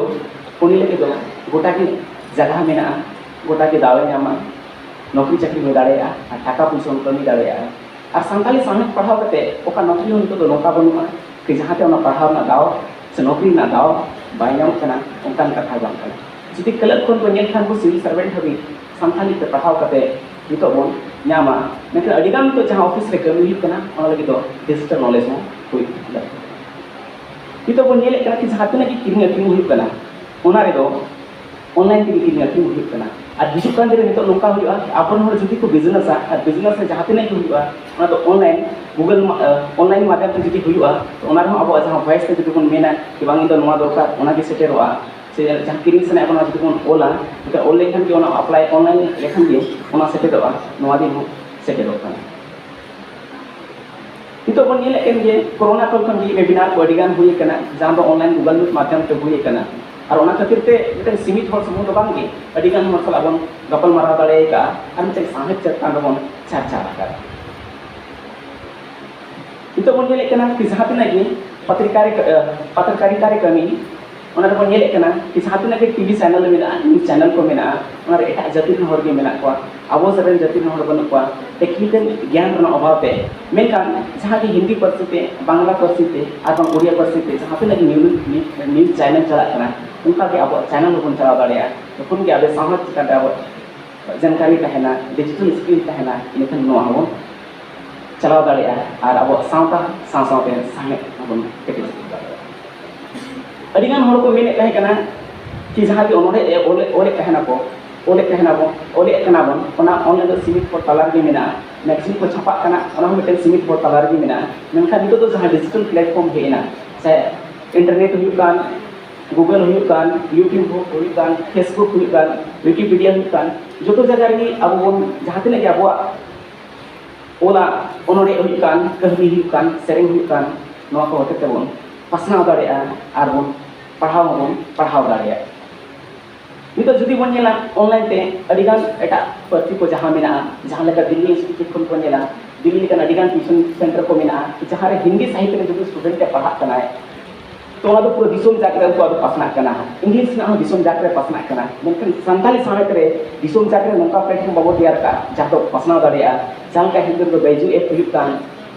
ᱩᱱᱤ ᱞᱟᱹᱜᱤᱫ ᱫᱚ ᱜᱚᱴᱟ ᱜᱮ ᱡᱟᱭᱜᱟ ᱢᱮᱱᱟᱜᱼᱟ, ᱜᱚᱴᱟ ᱜᱮ ᱫᱟᱣ ᱮ ᱧᱟᱢᱟ, ᱱᱚᱠᱨᱤ ᱪᱟᱹᱠᱨᱤ ᱦᱩᱭ ᱫᱟᱲᱮᱭᱟᱜᱼᱟ, ᱟᱨ ᱴᱟᱠᱟ ᱯᱩᱭᱥᱟᱹ ᱦᱚᱸ ᱠᱟᱹᱢᱤ ᱫᱟᱲᱮᱭᱟᱜᱼᱟ᱾ ᱟᱨ ᱥᱟᱱᱛᱟᱲᱤ ᱥᱟᱶᱦᱮᱫ ᱯᱟᱲᱦᱟᱣ ᱠᱟᱛᱮ ᱚᱠᱟ ᱱᱚᱠᱨᱤ ᱦᱚᱸ ᱱᱤᱛᱚᱜ ᱫᱚ ᱱᱚᱝᱠᱟ ᱵᱟᱹᱱᱩᱜᱼᱟ ᱡᱮ ᱡᱟᱦᱟᱸᱛᱮ ᱚᱱᱟ ᱯᱟᱲᱦᱟᱣ ᱨᱮᱱᱟᱜ ᱫᱟᱣ ᱥᱮ ᱱᱚᱠᱨᱤ ᱨᱮᱱᱟᱜ ᱫᱟᱣ ᱵᱟᱭ ᱧᱟᱢᱚᱜ ᱠᱟᱱᱟ, ᱚᱱᱠᱟᱱ ᱠᱟᱛᱷᱟ ᱵᱟᱝ ᱠᱟᱱᱟ᱾ ᱡᱩᱫᱤ ᱠᱞᱟᱨᱠ ᱠᱷᱚᱱ ᱵᱚᱱ ᱧᱮᱞ ᱠᱷᱟᱱ ᱵᱚ ᱥᱤᱵᱤᱞ ᱥᱟᱨᱵᱷᱮᱱᱴ ᱦᱟᱹᱵᱤᱡ ᱥᱟᱱᱛᱟᱲᱤ ᱛᱮ ᱯᱟᱲᱦᱟᱣ ᱠᱟᱛᱮ ᱱᱤᱛᱚᱜ ᱵᱚᱱ ᱧᱟᱢᱟ᱾ ᱢᱮᱱᱠᱷᱟᱱ ᱟᱹᱰᱤ ᱜᱟᱱ ᱱᱤᱛᱚᱜ ᱡᱟᱦᱟᱸ ᱚᱯᱷᱤᱥ ᱨᱮ ᱠᱟᱹᱢᱤ ᱦᱩᱭᱩᱜ ᱠᱟᱱᱟ, ᱚᱱᱟ ᱞᱟᱹᱜᱤᱫ ᱫᱚ ᱰᱤᱡᱤᱴᱟᱞ ᱱᱚᱞᱮᱡᱽ ᱦᱚᱸ ᱦᱩᱭ ᱞᱟᱹᱠᱛᱤ ᱠᱟᱱᱟ᱾ ᱱᱤᱛᱚᱜ ᱵᱚᱱ ᱧᱮᱞᱮᱫ ᱠᱟᱱᱟ ᱠᱤ ᱡᱟᱦᱟᱸ ᱛᱤᱱᱟᱹᱜ ᱜᱮ ᱠᱤᱨᱤᱧ ᱟᱹᱠᱷᱨᱤᱧ ᱦᱩᱭᱩᱜ ᱠᱟᱱᱟ, ᱚᱱᱟ ᱨᱮᱫᱚ ᱚᱱᱞᱟᱭᱤᱱ ᱛᱮᱜᱮ ᱠᱤᱨᱤᱧ ᱟᱹᱠᱷᱨᱤᱧ ᱦᱩᱭᱩᱜ ᱠᱟᱱᱟ᱾ ᱟᱨ ᱦᱤᱡᱩᱜ ᱠᱟᱱ ᱫᱤᱱ ᱨᱮ ᱱᱤᱛᱚᱜ ᱱᱚᱝᱠᱟ ᱦᱩᱭᱩᱜᱼᱟ, ᱟᱵᱚᱨᱮᱱ ᱦᱚᱲ ᱡᱩᱫᱤ ᱠᱚ ᱵᱤᱡᱽᱱᱮᱥᱟ, ᱟᱨ ᱵᱤᱡᱽᱱᱮᱥ ᱨᱮ ᱡᱟᱦᱟᱸ ᱛᱤᱱᱟᱹᱜ ᱜᱮ ᱦᱩᱭᱩᱜᱼᱟ, ᱚᱱᱟ ᱫᱚ ᱚᱱᱞᱟᱭᱤᱱ, ᱜᱩᱜᱚᱞ ᱢᱟ-, ᱚᱱᱞᱟᱭᱤᱱ ᱢᱟᱫᱽᱫᱷᱚᱢ ᱛᱮ ᱡᱩᱫᱤ ᱦᱩᱭᱩᱜᱼᱟ, ᱛᱚ ᱚᱱᱟ ᱨᱮᱦᱚᱸ ᱟᱵᱚᱣᱟᱜ ᱡᱟᱦᱟᱸ ᱵᱷᱚᱭᱮᱥ ᱛᱮ ᱡᱩᱫᱤ ᱵᱚᱱ ᱢᱮᱱᱟ ᱠᱤ ᱵᱟᱝ, ᱤᱧ ᱫᱚ ᱱᱚᱣᱟ ᱫᱚᱨᱠᱟᱨ, ᱚᱱᱟ ᱜᱮ ᱥᱮᱴᱮᱨᱚᱜᱼᱟ᱾ ᱥᱮ ᱡᱟᱦᱟᱸ ᱠᱤᱨᱤᱧ ᱥᱟᱱᱟᱭᱮᱫ ᱵᱚᱱᱟ, ᱡᱩᱫᱤ ᱵᱚᱱ ᱚᱞᱟ, ᱮᱱᱠᱷᱟᱱ ᱚᱞ ᱞᱮᱠᱷᱟᱱ ᱜᱮ, ᱚᱱᱟ ᱟᱯᱞᱟᱭ ᱚᱱᱞᱟᱭᱤᱱ ᱞᱮᱠᱷᱟᱱ ᱜᱮ ᱚᱱᱟ ᱥᱮᱴᱮᱨᱚᱜᱼᱟ, ᱱᱚᱣᱟ ᱫᱤᱱ ᱦᱚᱸ ᱥᱮᱴᱮᱨᱚᱜ ᱠᱟᱱᱟ᱾ ᱱᱤᱛᱚᱜ ᱵᱚᱱ ᱧᱮᱞᱮᱫ ᱠᱟᱱ ᱜᱮ, ᱠᱳᱨᱳᱱᱟ ᱠᱟᱞ ᱠᱷᱚᱱ ᱜᱮ ᱣᱮᱵᱤᱱᱟᱨ ᱠᱚ ᱟᱹᱰᱤ ᱜᱟᱱ ᱦᱩᱭ ᱟᱠᱟᱱᱟ, ᱡᱟᱦᱟᱸ ᱫᱚ ᱚᱱᱞᱟᱭᱤᱱ ᱜᱩᱜᱚᱞ ᱢᱤᱴ ᱢᱟᱫᱽᱫᱷᱚᱢ ᱛᱮ ᱦᱩᱭ ᱟᱠᱟᱱᱟ᱾ ᱟᱨ ᱚᱱᱟ ᱠᱷᱟᱹᱛᱤᱨ ᱛᱮ ᱢᱤᱫᱴᱮᱱ ᱥᱤᱢᱤᱛ ᱦᱚᱲ ᱥᱩᱢᱩᱝ ᱫᱚ ᱵᱟᱝ ᱜᱮ, ᱟᱹᱰᱤ ᱜᱟᱱ ᱦᱚᱲ ᱥᱟᱞᱟᱜ ᱵᱚᱱ ᱜᱟᱯᱟᱞ ᱢᱟᱨᱟᱣ ᱫᱟᱲᱮ ᱟᱠᱟᱫᱼᱟ ᱟᱨ ᱢᱤᱫᱴᱮᱱ ᱥᱟᱶᱦᱮᱫ ᱪᱮᱛᱟᱱ ᱨᱮᱵᱚᱱ ᱪᱟᱨᱪᱟ ᱟᱠᱟᱫᱼᱟ᱾ ᱱᱤᱛᱚᱜ ᱵᱚᱱ ᱧᱮᱞᱮᱫ ᱠᱟᱱᱟ ᱠᱤ ᱡᱟᱦᱟᱸ ᱛᱤᱱᱟᱹᱜ ᱜᱮ ᱯᱚᱛᱨᱤᱠᱟ ᱨᱮ, ᱟᱸ, ᱯᱚᱛᱨᱤᱠᱟᱨᱤᱛᱟ ᱨᱮ ᱠᱟᱹᱢᱤ, ᱚᱱᱟ ᱨᱮᱵᱚᱱ ᱧᱮᱞᱮᱫ ᱠᱟᱱᱟ ᱠᱤ ᱡᱟᱦᱟᱸ ᱛᱤᱱᱟᱹᱜ ᱜᱮ ᱴᱤᱵᱷᱤ ᱪᱮᱱᱮᱞ ᱢᱮᱱᱟᱜᱼᱟ, ᱱᱤᱭᱩᱡᱽ ᱪᱮᱱᱮᱞ ᱠᱚ ᱢᱮᱱᱟᱜᱼᱟ, ᱚᱱᱟ ᱨᱮ ᱮᱴᱟᱜ ᱡᱟᱹᱛᱤ ᱨᱮᱱ ᱦᱚᱲ ᱜᱮ ᱢᱮᱱᱟᱜ ᱠᱚᱣᱟ, ᱟᱵᱚ ᱥᱮᱫ ᱨᱮᱱ ᱡᱟᱹᱛᱤ ᱨᱮᱱ ᱦᱚᱲ ᱵᱟᱹᱱᱩᱜ ᱠᱚᱣᱟ, ᱴᱮᱠᱱᱤᱠᱮᱞ ᱜᱮᱭᱟᱱ ᱨᱮᱱᱟᱜ ᱚᱵᱷᱟᱵᱽ ᱛᱮ᱾ ᱢᱮᱱᱠᱷᱟᱱ ᱡᱟᱦᱟᱸ ᱜᱮ ᱦᱤᱱᱫᱤ ᱯᱟᱹᱨᱥᱤ ᱛᱮ, ᱵᱟᱝᱞᱟ ᱯᱟᱹᱨᱥᱤ ᱛᱮ ᱟᱨ ᱵᱟᱝ ᱩᱲᱤᱭᱟ ᱯᱟᱹᱨᱥᱤ ᱛᱮ ᱡᱟᱦᱟᱸ ᱛᱤᱱᱟᱹᱜ ᱜᱮ ᱱᱤᱭᱩᱡᱽ, ᱱᱤᱭᱩᱡᱽ ᱪᱮᱱᱮᱞ ᱪᱟᱞᱟᱜ ᱠᱟᱱᱟ, ᱚᱱᱠᱟ ᱜᱮ ᱟᱵᱚᱣᱟᱜ ᱪᱮᱱᱮᱞ ᱦᱚᱸᱵᱚᱱ ᱪᱟᱞᱟᱣ ᱫᱟᱲᱮᱭᱟᱜᱼᱟ᱾ ᱡᱚᱠᱷᱚᱱ ᱜᱮ ᱟᱵᱚ ᱥᱟᱶᱦᱮᱫ ᱪᱮᱛᱟᱱ ᱨᱮ ᱟᱵᱚ ᱡᱟᱱᱠᱟᱨᱤ ᱛᱟᱦᱮᱱᱟ, ᱰᱤᱡᱤᱴᱟᱞ ᱥᱠᱤᱞ ᱛᱟᱦᱮᱱᱟ, ᱤᱱᱟᱹᱠᱷᱟᱱ ᱱᱚᱣᱟ ᱦᱚᱸᱵᱚᱱ ᱪᱟᱞᱟᱣ ᱫᱟᱲᱮᱭᱟᱜᱼᱟ ᱟᱨ ᱟᱵᱚᱣᱟᱜ ᱥᱟᱶᱛᱟ ᱥᱟᱶ ᱥᱟᱶᱛᱮ ᱥᱟᱶᱦᱮᱫ ᱦᱚᱸᱵᱚᱱ ᱠᱮᱴᱮᱡ ᱫᱟᱲᱮᱭᱟᱜᱼᱟ᱾ ᱟᱹᱰᱤᱜᱟᱱ ᱦᱚᱲ ᱠᱚ ᱢᱮᱱᱮᱫ ᱛᱟᱦᱮᱸ ᱠᱟᱱᱟ ᱠᱤ ᱡᱟᱦᱟᱸ ᱜᱮ ᱚᱱᱚᱬᱦᱮ ᱚᱞᱮᱫ, ᱚᱞᱮᱫ ᱛᱟᱦᱮᱱᱟᱠᱚ, ᱚᱞᱮᱫ ᱛᱟᱦᱮᱱᱟᱵᱚᱱ, ᱚᱞᱮᱫ ᱠᱟᱱᱟ ᱵᱚᱱ, ᱚᱱᱟ ᱚᱱᱞᱟᱭᱤᱱ ᱫᱚ ᱥᱤᱢᱤᱛ ᱦᱚᱲ ᱛᱟᱞᱟ ᱨᱮᱜᱮ ᱢᱮᱱᱟᱜᱼᱟ᱾ ᱢᱮᱜᱟᱡᱤᱱ ᱠᱚ ᱪᱷᱟᱯᱟᱜ ᱠᱟᱱᱟ, ᱚᱱᱟ ᱦᱚᱸ ᱢᱤᱫᱴᱮᱱ ᱥᱤᱢᱤᱛ ᱦᱚᱲ ᱛᱟᱞᱟ ᱨᱮᱜᱮ ᱢᱮᱱᱟᱜᱼᱟ᱾ ᱢᱮᱱᱠᱷᱟᱱ ᱱᱤᱛᱚᱜ ᱫᱚ ᱡᱟᱦᱟᱸ ᱰᱤᱡᱤᱴᱟᱞ ᱯᱞᱟᱴᱯᱷᱚᱨᱢ ᱦᱮᱡ ᱮᱱᱟ, ᱥᱮ ᱤᱱᱴᱟᱨᱱᱮᱴ ᱦᱩᱭᱩᱜ ᱠᱟᱱ, ᱜᱩᱜᱚᱞ ᱦᱩᱭᱩᱜ ᱠᱟᱱ, ᱭᱩᱴᱩᱵᱽ ᱦᱩᱭᱩᱜ ᱠᱟᱱ, ᱯᱷᱮᱥᱵᱩᱠ ᱦᱩᱭᱩᱜ ᱠᱟᱱ, ᱣᱤᱠᱤᱯᱤᱰᱤᱭᱟ ᱦᱩᱭᱩᱜ ᱠᱟᱱ, ᱡᱚᱛᱚ ᱡᱟᱭᱜᱟ ᱨᱮᱜᱮ ᱟᱵᱚ ᱵᱚᱱ ᱡᱟᱦᱟᱸ ᱛᱤᱱᱟᱹᱜ ᱜᱮ ᱟᱵᱚᱣᱟᱜ ᱚᱞᱟᱜ ᱚᱱᱚᱬᱦᱮ ᱦᱩᱭᱩᱜ ᱠᱟᱱ, ᱠᱟᱹᱦᱱᱤ ᱦᱩᱭᱩᱜ ᱠᱟᱱ, ᱥᱮᱨᱮᱧ ᱦᱩᱭᱩᱜ ᱠᱟᱱ, ᱱᱚᱣᱟ ᱠᱚ ᱦᱚᱛᱮ ᱛᱮᱵᱚᱱ ᱯᱟᱥᱱᱟᱣ ᱫᱟᱲᱮᱭᱟᱜᱼᱟ ᱟᱨ ᱵᱚᱱ ᱯᱟᱲᱦᱟᱣ ᱦᱚᱸᱵᱚᱱ ᱯᱟᱲᱦᱟᱣ ᱫᱟᱲᱮᱭᱟᱜᱼᱟ᱾ ᱱᱤᱛᱚᱜ ᱡᱩᱫᱤ ᱵᱚᱱ ᱧᱮᱞᱟ ᱚᱱᱞᱟᱭᱤᱱ ᱛᱮ ᱟᱹᱰᱤᱜᱟᱱ ᱮᱴᱟᱜ ᱯᱟᱹᱨᱥᱤ ᱠᱚ ᱡᱟᱦᱟᱸ ᱢᱮᱱᱟᱜᱼᱟ, ᱡᱟᱦᱟᱸ ᱞᱮᱠᱟ ᱫᱤᱞᱞᱤ ᱤᱱᱥᱴᱤᱴᱭᱩᱴ ᱠᱷᱚᱱ ᱵᱚᱱ ᱧᱮᱞᱟ, ᱫᱤᱞᱞᱤ ᱞᱮᱠᱟᱱ ᱟᱹᱰᱤᱜᱟᱱ ᱴᱤᱭᱩᱥᱚᱱ ᱥᱮᱱᱴᱟᱨ ᱠᱚ ᱢᱮᱱᱟᱜᱼᱟ, ᱡᱟᱦᱟᱸ ᱨᱮ ᱦᱤᱱᱫᱤ ᱥᱟᱦᱤᱛ ᱨᱮ ᱡᱩᱫᱤ ᱥᱴᱩᱰᱮᱱᱴ ᱮ ᱯᱟᱲᱦᱟᱜ ᱠᱟᱱᱟᱭ, ᱛᱚ ᱚᱱᱟ ᱫᱚ ᱯᱩᱨᱟᱹ ᱫᱤᱥᱚᱢ ᱡᱟᱠ ᱨᱮ ᱩᱱᱠᱩᱣᱟᱜ ᱫᱚ ᱯᱟᱥᱱᱟᱜ ᱠᱟᱱᱟ᱾ ᱤᱝᱞᱤᱥ ᱨᱮᱱᱟᱜ ᱦᱚᱸ ᱫᱤᱥᱚᱢ ᱡᱟᱠ ᱨᱮ ᱯᱟᱥᱱᱟᱜ ᱠᱟᱱᱟ᱾ ᱢᱮᱱᱠᱷᱟᱱ ᱥᱟᱱᱛᱟᱲᱤ ᱥᱟᱶᱦᱮᱫ ᱨᱮ ᱫᱤᱥᱚᱢ ᱡᱟᱠ ᱨᱮ ᱱᱚᱝᱠᱟ ᱯᱞᱟᱴᱯᱷᱚᱨᱢ ᱵᱟᱵᱚ ᱛᱮᱭᱟᱨ ᱠᱟᱜᱼᱟ, ᱡᱟᱦᱟᱸ ᱫᱚ ᱯᱟᱥᱱᱟᱣ ᱫᱟᱲᱮᱭᱟᱜᱼᱟ᱾ ᱡᱟᱦᱟᱸ ᱞᱮᱠᱟ ᱦᱤᱱᱫᱩ ᱨᱮᱫᱚ ᱵᱟᱭᱡᱩ ᱮᱯ ᱦᱩᱭᱩᱜ ᱠᱟᱱ,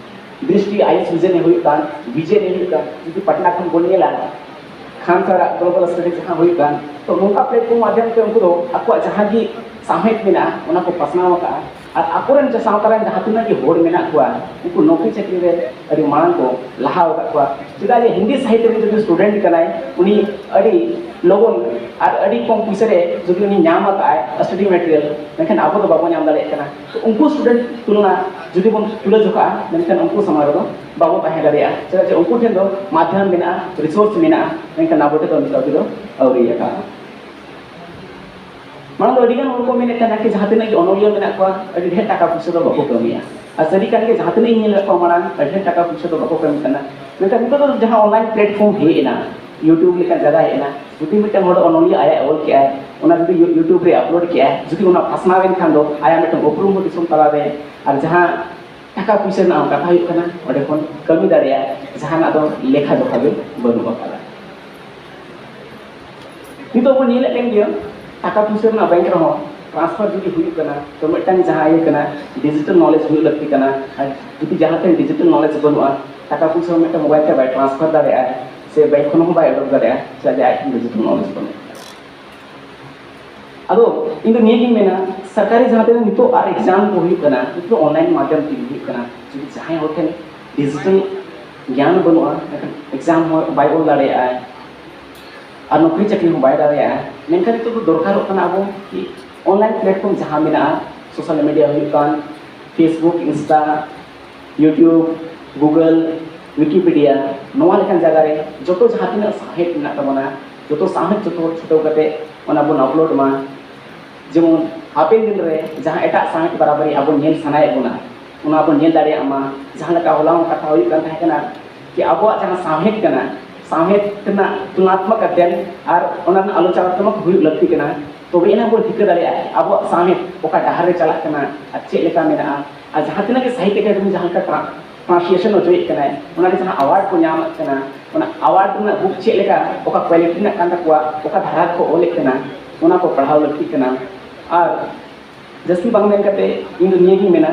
ᱫᱨᱤᱥᱴᱤ ᱟᱭᱤᱥ ᱵᱷᱤᱡᱚᱱ ᱮ ᱦᱩᱭᱩᱜ ᱠᱟᱱ, ᱵᱷᱤᱡᱚᱱ ᱮ ᱦᱩᱭᱩᱜ ᱠᱟᱱ, ᱡᱩᱫᱤ ᱯᱟᱴᱱᱟ ᱠᱷᱚᱱ ᱵᱚᱱ ᱧᱮᱞᱟ, ᱠᱷᱟᱱ ᱥᱟᱨᱟᱜ ᱜᱞᱳᱵᱟᱞ ᱥᱴᱟᱰᱤ ᱡᱟᱦᱟᱸ ᱦᱩᱭᱩᱜ ᱠᱟᱱ, ᱛᱚ ᱱᱚᱝᱠᱟ ᱯᱞᱮᱴᱯᱷᱚᱨᱢ ᱢᱟᱫᱽᱫᱷᱚᱢ ᱛᱮ ᱩᱱᱠᱩ ᱫᱚ ᱟᱠᱚᱣᱟᱜ ᱡᱟᱦᱟᱸ ᱜᱮ ᱥᱟᱶᱦᱮᱫ ᱢᱮᱱᱟᱜᱼᱟ, ᱚᱱᱟ ᱠᱚ ᱯᱟᱥᱱᱟᱣ ᱟᱠᱟᱫᱼᱟ᱾ ᱟᱨ ᱟᱠᱚᱨᱮᱱ ᱡᱟ-, ᱥᱟᱶᱛᱟ ᱨᱮᱱ ᱡᱟᱦᱟᱸ ᱛᱤᱱᱟᱹᱜ ᱜᱮ ᱦᱚᱲ ᱢᱮᱱᱟᱜ ᱠᱚᱣᱟ, ᱩᱱᱠᱩ ᱱᱚᱠᱨᱤ ᱪᱟᱹᱠᱨᱤ ᱨᱮ ᱟᱹᱰᱤ ᱢᱟᱲᱟᱝ ᱠᱚ ᱞᱟᱦᱟ ᱟᱠᱟᱫ ᱠᱚᱣᱟ᱾ ᱪᱮᱫᱟᱜ ᱡᱮ ᱦᱤᱱᱫᱤ ᱥᱟᱦᱤᱛ ᱨᱮ ᱡᱩᱫᱤ ᱥᱴᱩᱰᱮᱱᱴ ᱠᱟᱱᱟᱭ, ᱩᱱᱤ ᱟᱹᱰᱤ ᱞᱚᱜᱚᱱ ᱟᱨ ᱟᱹᱰᱤ ᱠᱚᱢ ᱯᱩᱭᱥᱟᱹ ᱨᱮ ᱡᱩᱫᱤ ᱩᱱᱤ ᱧᱟᱢ ᱟᱠᱟᱫᱼᱟᱭ ᱥᱴᱟᱰᱤ ᱢᱮᱴᱮᱨᱤᱭᱟᱞ, ᱢᱮᱱᱠᱷᱟᱱ ᱟᱵᱚ ᱫᱚ ᱵᱟᱵᱚᱱ ᱧᱟᱢ ᱫᱟᱲᱮᱭᱟᱜ ᱠᱟᱱᱟ᱾ ᱛᱚ ᱩᱱᱠᱩ ᱥᱴᱩᱰᱮᱱᱴ ᱛᱩᱞᱚᱱᱟ ᱡᱩᱫᱤ ᱵᱚᱱ ᱛᱩᱞᱟᱹ ᱡᱚᱠᱷᱟᱜᱼᱟ, ᱢᱮᱱᱠᱷᱟᱱ ᱩᱱᱠᱩ ᱥᱟᱢᱟᱝ ᱨᱮᱫᱚ ᱵᱟᱵᱚ ᱛᱟᱦᱮᱸ ᱫᱟᱲᱮᱭᱟᱜᱼᱟ᱾ ᱪᱮᱫᱟᱜ ᱡᱮ ᱩᱱᱠᱩ ᱴᱷᱮᱱ ᱫᱚ ᱢᱟᱫᱽᱫᱷᱚᱢ ᱢᱮᱱᱟᱜᱼᱟ, ᱨᱤᱥᱳᱨᱥ ᱢᱮᱱᱟᱜᱼᱟ, ᱢᱮᱱᱠᱷᱟᱱ ᱟᱵᱚ ᱴᱷᱮᱱ ᱫᱚ ᱱᱤᱛᱚᱜ ᱫᱚ ᱟᱹᱣᱨᱤ ᱟᱠᱟᱱᱟ᱾ ᱢᱟᱲᱟᱝ ᱫᱚ ᱟᱹᱰᱤ ᱜᱟᱱ ᱦᱚᱲ ᱠᱚ ᱢᱮᱱᱮᱫ ᱛᱟᱦᱮᱱᱟ ᱠᱤ ᱡᱟᱦᱟᱸ ᱛᱤᱱᱟᱹᱜ ᱜᱮ ᱚᱱᱚᱞᱤᱭᱟᱹ ᱢᱮᱱᱟᱜ ᱠᱚᱣᱟ, ᱟᱹᱰᱤ ᱰᱷᱮᱨ ᱴᱟᱠᱟ ᱯᱩᱭᱥᱟᱹ ᱫᱚ ᱵᱟᱠᱚ ᱠᱟᱹᱢᱤᱭᱟ᱾ ᱟᱨ ᱥᱟᱹᱨᱤ ᱠᱟᱱ ᱜᱮ, ᱡᱟᱦᱟᱸ ᱛᱤᱱᱟᱹᱜ ᱤᱧ ᱧᱮᱞ ᱠᱟᱫ ᱠᱚᱣᱟ ᱢᱟᱲᱟᱝ, ᱟᱹᱰᱤ ᱰᱷᱮᱨ ᱴᱟᱠᱟ ᱯᱩᱭᱥᱟᱹ ᱫᱚ ᱵᱟᱠᱚ ᱠᱟᱹᱢᱤ ᱠᱟᱱᱟ᱾ ᱢᱮᱱᱠᱷᱟᱱ ᱱᱤᱛᱚᱜ ᱫᱚ ᱡᱟᱦᱟᱸ ᱚᱱᱞᱟᱭᱤᱱ ᱯᱞᱮᱴᱯᱷᱚᱨᱢ ᱦᱮᱡ ᱮᱱᱟ, ᱭᱩᱴᱩᱵᱽ ᱞᱮᱠᱟᱱ ᱡᱟᱭᱜᱟ ᱦᱮᱡ ᱮᱱᱟ, ᱡᱩᱫᱤ ᱢᱤᱫᱴᱟᱝ ᱦᱚᱲ ᱚᱱᱚᱞᱤᱭᱟᱹ ᱟᱭᱟᱜ ᱚᱞ ᱠᱮᱜᱼᱟᱭ, ᱚᱱᱟ ᱡᱩᱫᱤ ᱭᱩ-, ᱭᱩᱴᱩᱵᱽ ᱨᱮ ᱟᱯᱞᱳᱰ ᱠᱮᱜᱼᱟᱭ, ᱡᱩᱫᱤ ᱚᱱᱟ ᱯᱟᱥᱱᱟᱣ ᱮᱱ ᱠᱷᱟᱱ ᱫᱚ ᱟᱭᱟᱜ ᱢᱤᱫᱴᱟᱝ ᱩᱯᱨᱩᱢ ᱦᱚᱸ ᱫᱤᱥᱚᱢ ᱛᱟᱞᱟᱨᱮ, ᱟᱨ ᱡᱟᱦᱟᱸ ᱴᱟᱠᱟ ᱯᱩᱭᱥᱟᱹ ᱨᱮᱱᱟᱜ ᱦᱚᱸ ᱠᱟᱛᱷᱟ ᱦᱩᱭᱩᱜ ᱠᱟᱱᱟ, ᱚᱸᱰᱮ ᱠᱷᱚᱱ ᱠᱟᱹᱢᱤ ᱫᱟᱲᱮᱭᱟᱜᱼᱟ, ᱡᱟᱦᱟᱱᱟᱜ ᱫᱚ ᱞᱮᱠᱷᱟ ᱡᱚᱠᱷᱟ ᱜᱮ ᱵᱟᱹᱱᱩᱜ ᱟᱠᱟᱫᱟ᱾ ᱱᱤᱛᱚᱜ ᱵᱚᱱ ᱧᱮᱞᱮᱫ ᱠᱟᱱ ᱜᱮᱭᱟ, ᱴᱟᱠᱟ ᱯᱩᱭᱥᱟᱹ ᱨᱮᱱᱟᱜ ᱵᱮᱝᱠ ᱨᱮᱦᱚᱸ ᱴᱨᱟᱱᱥᱯᱷᱟᱨ ᱡᱩᱫᱤ ᱦᱩᱭᱩᱜ ᱠᱟᱱᱟ, ᱛᱚ ᱢᱤᱫᱴᱟᱝ ᱡᱟᱦᱟᱸ ᱤᱭᱟᱹ ᱠᱟᱱᱟ, ᱰᱤᱡᱤᱴᱟᱞ ᱱᱚᱞᱮᱡᱽ ᱦᱩᱭᱩᱜ ᱞᱟᱹᱠᱛᱤ ᱠᱟᱱᱟ᱾ ᱟᱨ ᱡᱩᱫᱤ ᱡᱟᱦᱟᱸ ᱴᱷᱮᱱ ᱰᱤᱡᱤᱴᱟᱞ ᱱᱚᱞᱮᱡᱽ ᱵᱟᱹᱱᱩᱜᱼᱟ, ᱴᱟᱠᱟ ᱯᱩᱭᱥᱟᱹ ᱦᱚᱸ ᱢᱤᱫᱴᱟᱝ ᱢᱳᱵᱟᱭᱤᱞ ᱛᱮ ᱵᱟᱭ ᱴᱨᱟᱱᱥᱯᱷᱟᱨ ᱫᱟᱲᱮᱭᱟᱜᱼᱟ, ᱥᱮ ᱵᱮᱝᱠ ᱠᱷᱚᱱ ᱦᱚᱸ ᱵᱟᱭ ᱩᱰᱩᱠ ᱫᱟᱲᱮᱭᱟᱜᱼᱟ, ᱪᱮᱫᱟᱜ ᱡᱮ ᱟᱡ ᱴᱷᱮᱱ ᱰᱤᱡᱤᱴᱟᱞ ᱱᱚᱞᱮᱡᱽ ᱵᱟᱹᱱᱩᱜᱼᱟ᱾ ᱟᱫᱚ ᱤᱧ ᱫᱚ ᱱᱤᱭᱟᱹ ᱜᱤᱧ ᱢᱮᱱᱟ, ᱥᱚᱨᱠᱟᱨᱤ ᱡᱟᱦᱟᱸ ᱛᱤᱱᱟᱹᱜ ᱱᱤᱛᱚᱜ ᱟᱨ ᱮᱠᱡᱟᱢ ᱠᱚ ᱦᱩᱭᱩᱜ ᱠᱟᱱᱟ, ᱱᱤᱛᱚᱜ ᱚᱱᱞᱟᱭᱤᱱ ᱢᱟᱫᱽᱫᱷᱚᱢ ᱛᱮᱜᱮ ᱦᱩᱭᱩᱜ ᱠᱟᱱᱟ᱾ ᱡᱩᱫᱤ ᱡᱟᱦᱟᱸᱭ ᱦᱚᱲ ᱴᱷᱮᱱ ᱰᱤᱡᱤᱴᱟᱞ ᱜᱮᱭᱟᱱ ᱵᱟᱹᱱᱩᱜᱼᱟ, ᱮᱱᱠᱷᱟᱱ ᱮᱠᱡᱟᱢ ᱦᱚᱸ ᱵᱟᱭ ᱚᱞ ᱫᱟᱲᱮᱭᱟᱜᱼᱟᱭ᱾ ᱟᱨ ᱱᱚᱠᱨᱤ ᱪᱟᱹᱠᱨᱤ ᱦᱚᱸ ᱵᱟᱭ ᱫᱟᱲᱮᱭᱟᱜᱼᱟ᱾ ᱢᱮᱱᱠᱷᱟᱱ ᱱᱤᱛᱚᱜ ᱫᱚ ᱫᱚᱨᱠᱟᱨᱚᱜ ᱠᱟᱱᱟ ᱟᱵᱚ ᱠᱤ ᱚᱱᱞᱟᱭᱤᱱ ᱯᱞᱮᱴᱯᱷᱚᱨᱢ ᱡᱟᱦᱟᱸ ᱢᱮᱱᱟᱜᱼᱟ, ᱥᱳᱥᱟᱞ ᱢᱤᱰᱤᱭᱟ ᱦᱩᱭᱩᱜ ᱠᱟᱱ, Facebook, Insta, YouTube, Google, Wikipedia, ᱱᱚᱣᱟ ᱞᱮᱠᱟᱱ ᱡᱟᱭᱜᱟ ᱨᱮ ᱡᱚᱛᱚ ᱡᱟᱦᱟᱸ ᱛᱤᱱᱟᱹᱜ ᱥᱟᱶᱦᱮᱫ ᱢᱮᱱᱟᱜ ᱛᱟᱵᱚᱱᱟ, ᱡᱚᱛᱚ ᱥᱟᱶᱦᱮᱫ ᱡᱚᱛᱚ ᱦᱚᱲ ᱪᱷᱩᱴᱟᱹᱣ ᱠᱟᱛᱮ ᱚᱱᱟ ᱵᱚᱱ ᱟᱯᱞᱳᱰ ᱢᱟ᱾ ᱡᱮᱢᱚᱱ ᱦᱟᱯᱮᱱ ᱫᱤᱱ ᱨᱮ ᱡᱟᱦᱟᱸ ᱮᱴᱟᱜ ᱥᱟᱶᱦᱮᱫ ᱵᱟᱨᱟᱵᱟᱨᱤ ᱟᱵᱚ ᱧᱮᱞ ᱥᱟᱱᱟᱭᱮᱫ ᱵᱚᱱᱟ, ᱚᱱᱟ ᱵᱚᱱ ᱧᱮᱞ ᱫᱟᱲᱮᱭᱟᱜ ᱢᱟ᱾ ᱡᱟᱦᱟᱸ ᱞᱮᱠᱟ ᱦᱚᱞᱟ ᱦᱚᱸ ᱠᱟᱛᱷᱟ ᱦᱩᱭᱩᱜ ᱠᱟᱱ ᱛᱟᱦᱮᱸ ᱠᱟᱱᱟ ᱠᱤ ᱟᱵᱚᱣᱟᱜ ᱡᱟᱦᱟᱸ ᱥᱟᱶᱦᱮᱫ ᱠᱟᱱᱟ, ᱥᱟᱶᱦᱮᱫ ᱨᱮᱱᱟᱜ ᱛᱩᱞᱚᱱᱟᱛᱢᱚᱠ ᱚᱫᱷᱭᱚᱭᱚᱱ ᱟᱨ ᱚᱱᱟ ᱨᱮᱱᱟᱜ ᱟᱞᱳᱪᱚᱱᱟᱛᱢᱚᱠ ᱦᱩᱭᱩᱜ ᱞᱟᱹᱠᱛᱤ ᱠᱟᱱᱟ᱾ ᱛᱚᱵᱮ ᱮᱱᱟᱝ ᱵᱚᱱ ᱴᱷᱤᱠᱟᱹ ᱫᱟᱲᱮᱭᱟᱜᱼᱟ ᱟᱵᱚᱣᱟᱜ ᱥᱟᱶᱦᱮᱫ ᱚᱠᱟ ᱰᱟᱦᱟᱨ ᱨᱮ ᱪᱟᱞᱟᱜ ᱠᱟᱱᱟ ᱟᱨ ᱪᱮᱫ ᱞᱮᱠᱟ ᱢᱮᱱᱟᱜᱼᱟ᱾ ᱟᱨ ᱡᱟᱦᱟᱸ ᱛᱤᱱᱟᱹᱜ ᱜᱮ ᱥᱟᱦᱤᱛ ᱮᱠᱟᱰᱮᱢᱤ ᱡᱟᱦᱟᱸ ᱞᱮᱠᱟ ᱴᱨᱟ-, ᱴᱨᱟᱱᱥᱞᱮᱥᱚᱱ ᱦᱚᱪᱚᱭᱮᱫ ᱠᱟᱱᱟᱭ, ᱚᱱᱟ ᱨᱮ ᱡᱟᱦᱟᱸ ᱟᱣᱟᱨᱰ ᱠᱚ ᱧᱟᱢᱮᱫ ᱠᱟᱱᱟ, ᱚᱱᱟ ᱟᱣᱟᱨᱰ ᱨᱮᱱᱟᱜ ᱵᱩᱠ ᱪᱮᱫ ᱞᱮᱠᱟ, ᱚᱠᱟ ᱠᱣᱟᱞᱤᱴᱤ ᱨᱮᱱᱟᱜ ᱠᱟᱱ ᱛᱟᱠᱚᱣᱟ, ᱚᱠᱟ ᱫᱷᱟᱨᱟ ᱠᱚ ᱚᱞᱮᱫ ᱠᱟᱱᱟ, ᱚᱱᱟ ᱠᱚ ᱯᱟᱲᱦᱟᱣ ᱞᱟᱹᱠᱛᱤᱜ ᱠᱟᱱᱟ᱾ ᱟᱨ ᱡᱟᱹᱥᱛᱤ ᱵᱟᱝ ᱢᱮᱱ ᱠᱟᱛᱮ ᱤᱧ ᱫᱚ ᱱᱤᱭᱟᱹ ᱜᱤᱧ ᱢᱮᱱᱟ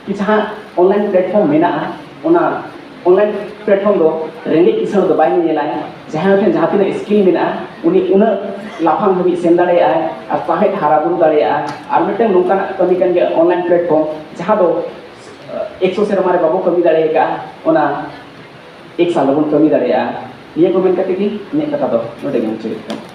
ᱠᱤ ᱡᱟᱦᱟᱸ ᱚᱱᱞᱟᱭᱤᱱ ᱯᱞᱮᱴᱯᱷᱚᱨᱢ ᱢᱮᱱᱟᱜᱼᱟ, ᱚᱱᱟ ᱚᱱᱞᱟᱭᱤᱱ ᱯᱞᱟᱴᱯᱷᱚᱨᱢ ᱫᱚ ᱨᱮᱸᱜᱮᱡ ᱠᱤᱥᱟᱹᱬ ᱫᱚ ᱵᱟᱭ ᱧᱮᱧᱮᱞᱟᱭ᱾ ᱡᱟᱦᱟᱸᱭ ᱴᱷᱮᱱ ᱡᱟᱦᱟᱸ ᱛᱤᱱᱟᱹᱜ ᱥᱠᱤᱞ ᱢᱮᱱᱟᱜᱼᱟ, ᱩᱱᱤ ᱩᱱᱟᱹᱜ ᱞᱟᱯᱷᱟᱝ ᱫᱷᱟᱹᱵᱤᱡ ᱥᱮᱱ ᱫᱟᱲᱮᱭᱟᱜᱼᱟᱭ ᱟᱨ ᱥᱟᱶᱦᱮᱫ ᱦᱟᱨᱟ ᱵᱩᱨᱩ ᱫᱟᱲᱮᱭᱟᱜᱼᱟ᱾ ᱟᱨ ᱢᱤᱫᱴᱟᱝ ᱱᱚᱝᱠᱟᱱᱟᱜ ᱠᱟᱹᱢᱤ ᱠᱟᱱ ᱜᱮᱭᱟ ᱚᱱᱞᱟᱭᱤᱱ ᱯᱞᱟᱴᱯᱷᱚᱨᱢ, ᱡᱟᱦᱟᱸ ᱫᱚ ᱮᱠᱥᱚ ᱥᱮᱨᱢᱟ ᱨᱮ ᱵᱟᱵᱚ ᱠᱟᱹᱢᱤ ᱫᱟᱲᱮ ᱟᱠᱟᱫᱼᱟ, ᱚᱱᱟ ᱮᱠ ᱥᱟᱞ ᱨᱮᱵᱚᱱ ᱠᱟᱹᱢᱤ ᱫᱟᱲᱮᱭᱟᱜᱼᱟ᱾ ᱱᱤᱭᱟᱹ ᱠᱚ ᱢᱮᱱ ᱠᱟᱛᱮ ᱜᱮ ᱤᱧᱟᱹᱜ ᱠᱟᱛᱷᱟ ᱫᱚ ᱱᱚᱰᱮ ᱜᱮ ᱢᱩᱪᱟᱹᱫ ᱠᱟᱱᱟ᱾